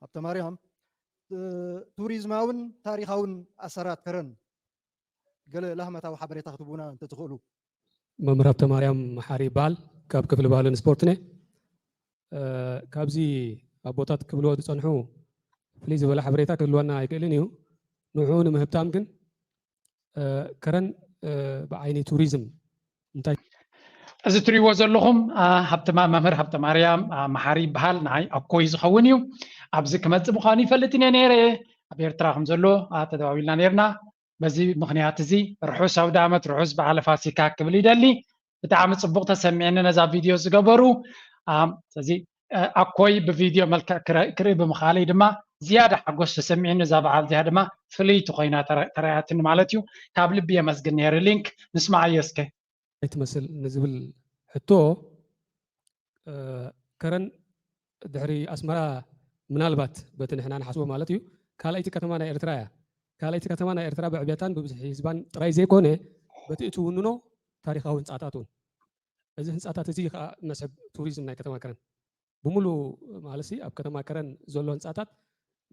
ሃብተማርያም ቱሪዝማውን ታሪኻውን ኣሰራት ከረን ገለ ላህመታዊ ሓበሬታ ክትቡና እንተትኽእሉ። መምህር ሃብተማርያም መሓሪ ይበሃል። ካብ ክፍሊ ባህልን ስፖርትን እየ። ካብዚ ኣቦታት ክብልዎ ዝጸንሑ ፍልይ ዝበለ ሓበሬታ ክህልወና ኣይክእልን እዩ። ንዕኡ ንምህብታም ግን ከረን ብዓይኒ ቱሪዝም እንታይ እዚ ትሪእዎ ዘለኹም ሃብተማ መምህር ሃብተ ማርያም መሓሪ ይበሃል። ንዓይ ኣኮይ ዝኸውን እዩ። ኣብዚ ክመፅእ ምዃኑ ይፈልጥን እየ ነይረ። ኣብ ኤርትራ ከም ዘሎ ተደዋዊልና ነይርና። በዚ ምኽንያት እዚ ርሑስ ኣውደ ዓመት ርሑስ በዓለ ፋሲካ ክብል ይደሊ። ብጣዕሚ ፅቡቕ ተሰሚዕኒ ነዛ ቪድዮ ዝገበሩ። ስለዚ ኣኮይ ብቪድዮ መልክዕ ክርኢ ብምኽኣለይ ድማ ዝያዳ ሓጎስ ተሰሚዕኒ። እዛ በዓል እዚኣ ድማ ፍልይቲ ኮይና ተራእያትኒ ማለት እዩ። ካብ ልቢ የመስግን ነይረ። ሊንክ ንስማዓዮ እስከ። ኣይትመስል ንዝብል ሕቶ ከረን ድሕሪ ኣስመራ ምናልባት በቲ ንሕና ንሓስቦ ማለት እዩ ካልኣይቲ ከተማ ናይ ኤርትራ እያ። ካልኣይቲ ከተማ ናይ ኤርትራ ብዕብየታን ብብዝሒ ህዝባን ጥራይ ዘይኮነ በቲ እትውንኖ ታሪኻዊ ህንፃታት እውን። እዚ ህንፃታት እዚ ከዓ መስሕብ ቱሪዝም ናይ ከተማ ከረን ብምሉእ ማለት ኣብ ከተማ ከረን ዘሎ ህንፃታት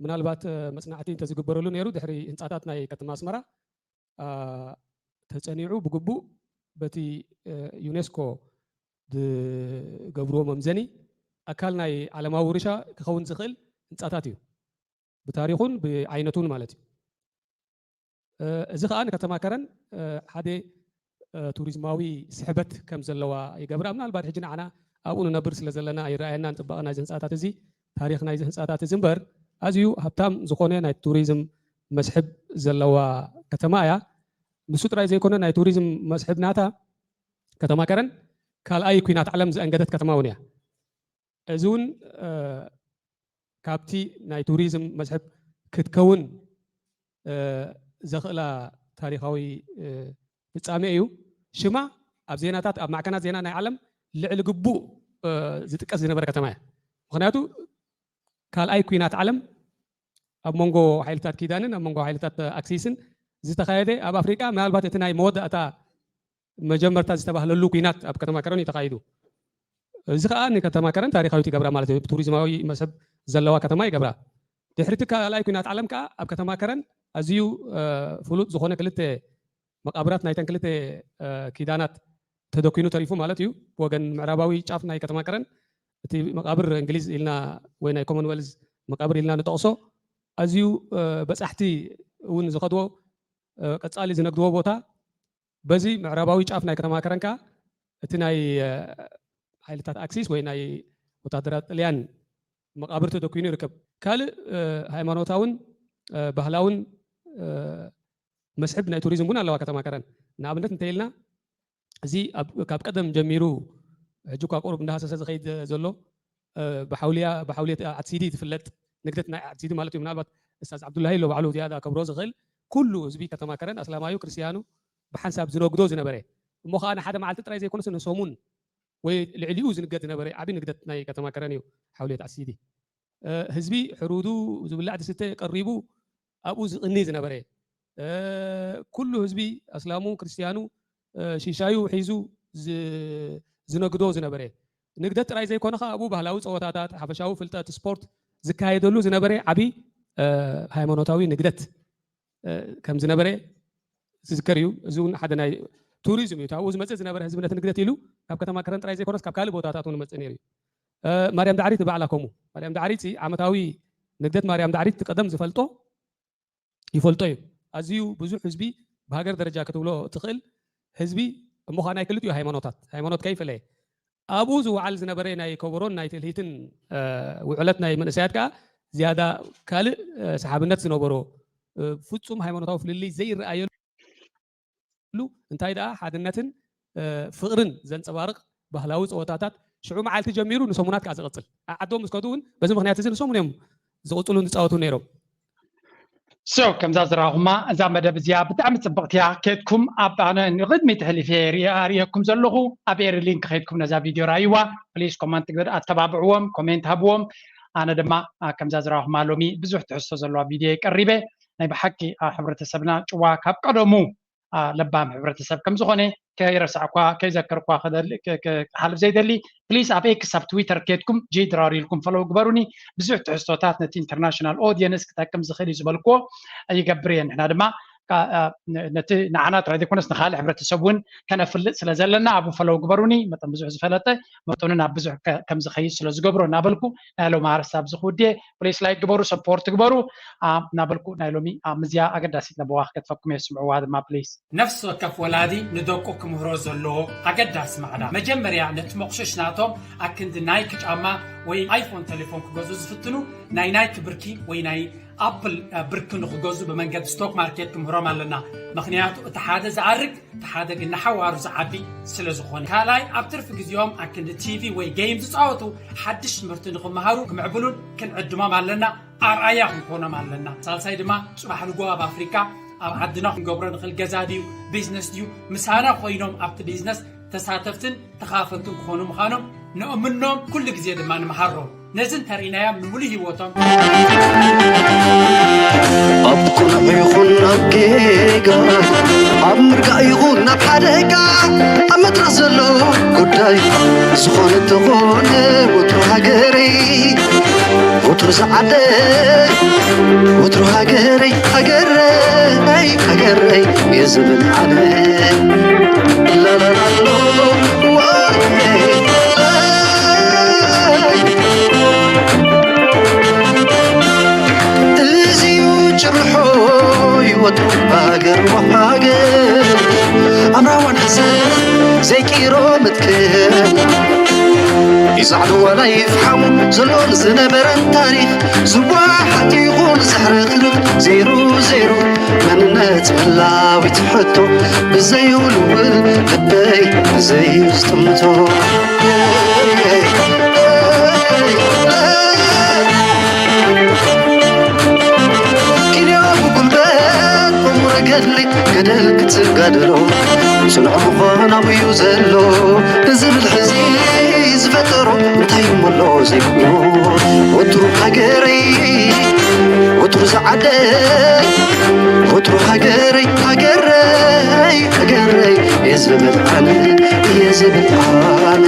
ምናልባት መፅናዕቲ እንተዝግበረሉ ነይሩ ድሕሪ ህንፃታት ናይ ከተማ ኣስመራ ተፀኒዑ ብግቡእ በቲ ዩኔስኮ ዝገብርዎ መምዘኒ ኣካል ናይ ዓለማዊ ውርሻ ክኸውን ዝኽእል ህንፃታት እዩ። ብታሪኹን ብዓይነቱን ማለት እዩ። እዚ ከዓ ንከተማ ከረን ሓደ ቱሪዝማዊ ስሕበት ከም ዘለዋ ይገብራ። ምናልባት ሕጂ ንዓና ኣብኡ ንነብር ስለ ዘለና ኣይረኣየናን ፅባቐ ናይዚ ህንፃታት እዚ፣ ታሪኽ ናይዚ ህንፃታት እዚ እምበር፣ ኣዝዩ ሃብታም ዝኾነ ናይ ቱሪዝም መስሕብ ዘለዋ ከተማ እያ። ንሱ ጥራይ ዘይኮነ፣ ናይ ቱሪዝም መስሕብ ናታ ከተማ ከረን ካልኣይ ኩናት ዓለም ዘአንገደት ከተማ እውን እያ። እዚ እውን ካብቲ ናይ ቱሪዝም መስሕብ ክትከውን ዘኽእላ ታሪኻዊ ፍጻሜ እዩ። ሽማ ኣብ ዜናታት፣ ኣብ ማዕከናት ዜና ናይ ዓለም ልዕሊ ግቡእ ዝጥቀስ ዝነበረ ከተማ እያ። ምኽንያቱ ካልኣይ ኩናት ዓለም ኣብ መንጎ ሓይልታት ኪዳንን ኣብ መንጎ ሓይልታት ኣክሲስን ዝተኻየደ፣ ኣብ ኣፍሪቃ ምናልባት እቲ ናይ መወዳእታ መጀመርታ ዝተባህለሉ ኩናት ኣብ ከተማ ከረን እዩ ተኻይዱ። እዚ ከዓ ንከተማ ከረን ታሪኻዊት ይገብራ ማለት እዩ። ቱሪዝማዊ መስሕብ ዘለዋ ከተማ ይገብራ። ድሕሪ እቲ ካልኣይ ኩናት ዓለም ከዓ ኣብ ከተማ ከረን ኣዝዩ ፍሉጥ ዝኾነ ክልተ መቃብራት ናይተን ክልተ ኪዳናት ተደኪኑ ተሪፉ ማለት እዩ። ብወገን ምዕራባዊ ጫፍ ናይ ከተማ ከረን እቲ መቃብር እንግሊዝ ኢልና ወይ ናይ ኮመንዌልዝ መቃብር ኢልና ንጠቕሶ ኣዝዩ በፃሕቲ እውን ዝኸድዎ ቀፃሊ ዝነግድዎ ቦታ በዚ ምዕራባዊ ጫፍ ናይ ከተማ ከረን ከዓ እቲ ናይ ሓይልታት ኣክሲስ ወይ ናይ ወታደራት ጥልያን መቃብር ተደኪኑ ይርከብ። ካልእ ሃይማኖታውን ባህላውን መስሕብ ናይ ቱሪዝም እውን ኣለዋ ከተማ ከረን። ንኣብነት እንተኢልና እዚ ካብ ቀደም ጀሚሩ ሕጂ እኳ ቁሩብ እንዳሃሰሰ ዝኸይድ ዘሎ ብሓውልያ ብሓውልየት ዓትሲዲ ዝፍለጥ ንግደት ናይ ዓትሲዲ ማለት እዩ። ምናልባት እስታዝ ዓብዱላሂ ኣሎ ባዕሉ ዝያዳ ከብሮ ዝኽእል ኩሉ ህዝቢ ከተማ ከረን ኣስላማዩ ክርስትያኑ ብሓንሳብ ዝነግዶ ዝነበረ እሞ ከዓ ንሓደ መዓልቲ ጥራይ ዘይኮነስ ንሰሙን ወይ ልዕሊኡ ዝንገድ ዝነበረ ዓብዪ ንግደት ናይ ከተማ ከረን እዩ ሓውልየት ዓትሲዲ። ህዝቢ ሕሩዱ ዝብላዕ ዝስተ ቀሪቡ ኣብኡ ዝቕኒ ዝነበረ ኩሉ ህዝቢ ኣስላሙ ክርስትያኑ ሽሻዩ ሒዙ ዝነግዶ ዝነበረ ንግደት ጥራይ ዘይኮነ ከዓ ኣብኡ ባህላዊ ፀወታታት ሓፈሻዊ ፍልጠት ስፖርት ዝካየደሉ ዝነበረ ዓብዪ ሃይማኖታዊ ንግደት ከም ዝነበረ ዝዝከር እዩ። እዚ እውን ሓደ ናይ ቱሪዝም እዩ። ኣብኡ ዝመፅእ ዝነበረ ህዝቢ ነቲ ንግደት ኢሉ ካብ ከተማ ከረን ጥራይ ዘይኮነስ ካብ ካልእ ቦታታት እውን ይመፅእ ነይሩ እዩ። ማርያም ዳዕሪት ንባዕላ ከምኡ። ማርያም ዳዕሪት ዓመታዊ ንግደት ማርያም ዳዕሪት ቀደም ዝፈልጦ ይፈልጦ እዩ። ኣዝዩ ብዙሕ ህዝቢ ብሃገር ደረጃ ክትብሎ ትኽእል ህዝቢ እሞ ከዓ ናይ ክልቲኡ ሃይማኖታት ሃይማኖት ከይፈለየ ኣብኡ ዝወዓል ዝነበረ ናይ ከበሮን ናይ ትልሂትን ውዕለት ናይ መንእሰያት ከዓ ዝያዳ ካልእ ሰሓብነት ዝነበሮ ፍፁም ሃይማኖታዊ ፍልልይ ዘይረኣየሉ እንታይ ደኣ ሓድነትን ፍቕርን ዘንፀባርቕ ባህላዊ ፀወታታት ሽዑ መዓልቲ ጀሚሩ ንሰሙናት ከዓ ዝቐፅል ዓዶም ምስ ከዱ እውን በዚ ምክንያት እዚ ንሰሙን እዮም ዝቕፅሉን ዝፃወቱ ነይሮም። So ከምዛ ዝረኹማ እዛ መደብ እዚኣ ብጣዕሚ ፅብቕቲ እያ። ኬድኩም ኣብ ኣነ ንቕድሚት ሕሊፈ ሪኣ ሪኤኩም ዘለኹ ኣብ ኤሪ ሊንክ ከይድኩም ነዛ ቪድዮ ራእይዋ። ፕሊስ ኮመንት ግበር ኣተባብዕዎም፣ ኮሜንት ሃብዎም። ኣነ ድማ ከምዛ ዝረኹማ ሎሚ ብዙሕ ትሕዝቶ ዘለዋ ቪድዮ ቀሪበ። ናይ ብሓቂ ሕብረተሰብና ጭዋ ካብ ቀደሙ ለባም ሕብረተሰብ ከም ዝኾነ ከይረሳዕኳ ከይዘከርኳ ክሓልፍ ዘይደሊ ፕሊስ ኣብ ኤክስ ኣብ ትዊተር ኬድኩም ጂ ድራር ኢልኩም ፈለው ግበሩኒ። ብዙሕ ትሕዝቶታት ነቲ ኢንተርናሽናል ኦዲየንስ ክጠቅም ዝኽእል እዩ ዝበልክዎ ይገብር እየ። ንሕና ድማ ነቲ ንዓና ጥራይ ዘይኮነስ ንካልእ ሕብረተሰብ እውን ከነፍልጥ ስለ ዘለና ኣብኡ ፈለው ግበሩኒ። መጠን ብዙሕ ዝፈለጠ መጠኑ ናብ ብዙሕ ከም ዝኸይድ ስለ ዝገብሮ እናበልኩ ናይ ሎሚ ኣርእስቲ ኣብዚ ክውድየ። ፕሊስ ላይክ ግበሩ፣ ሰፖርት ግበሩ እናበልኩ ናይ ሎሚ ምዝያ ኣገዳሲት ነቦዋ ክገድፈኩም እየ። ስምዕዋ ድማ ፕሊስ። ነፍሲ ወከፍ ወላዲ ንደቁ ክምህሮ ዘለዎ ኣገዳሲ ማዕዳ መጀመርያ ነቲ መቑሸሽ ናቶም ኣክንዲ ናይክ ጫማ ወይ ኣይፎን ቴሌፎን ክገዝኡ ዝፍትኑ ናይ ናይክ ብርኪ ወይ ናይ ኣፕል ብርኪ ንኽገዝኡ ብመንገዲ ስቶክ ማርኬት ክምህሮም ኣለና። ምኽንያቱ እቲ ሓደ ዝኣርግ እቲ ሓደ ግን ንሓዋሩ ዝዓቢ ስለ ዝኾነ። ካልኣይ ኣብ ትርፊ ግዜኦም ኣክንዲ ቲቪ ወይ ጌም ዝፃወቱ ሓድሽ ትምህርቲ ንኽመሃሩ ክምዕብሉን ክንዕድሞም ኣለና። ኣርኣያ ክንኮኖም ኣለና። ሳልሳይ ድማ ፅባሕ ንጎ ኣብ ኣፍሪካ ኣብ ዓድና ክንገብሮ ንኽእል ገዛ ድዩ ቢዝነስ ድዩ ምሳና ኮይኖም ኣብቲ ቢዝነስ ተሳተፍትን ተኻፈልትን ክኾኑ ምዃኖም ነእምኖም ኩሉ ግዜ ድማ ንምሃሮም ነዚ እንተርኢናዮም ንምሉእ ህይወቶም ኣብ ቁኑዕ ይኹን ኣብ ጌጋ ኣብ ምርጋእ ይኹን ኣብ ሓደጋ ኣብ መድረኽ ዘሎ ጉዳይ ዝኾነ ተኾነ ወትሩ ሃገረይ ወትሩ ዝዓደይ ወትሩ ሃገረይ ሃገረይ ሃገረይ የዝብል ዓለ ላላላሎ እዚዩ ጭርሖይ ወትሩ ሃገር ወሃገር ኣምራዋን ሕሰ ይዛዕሉ ዋላ ይፍሓሙ ዘሎን ዝነበረን ታሪኽ ዝዋሓጥ ይኹን ዝሕርኽርኽ ዜሮ ዜሮ መንነት መላዊት ሕቶ ብዘይውልውል ልበይ ብዘይዝጥምቶ ኪልዮ ብጉልበት ብሙረ ገድሊ ገደል ክትጋደሎ ስኑዕ ምዃን ኣብዩ ዘሎ ንዝብል ሕዚ ዝፈጠሮ እንታይ እሞ ኣሎ ዘይብሎ ወትሩ ሃገረይ ወትሩ ዝዓደይ ወትሩ ሃገረይ ሃገረይ ሃገረይ እየ ዝብል ኣነ እየ ዝብል ኣነ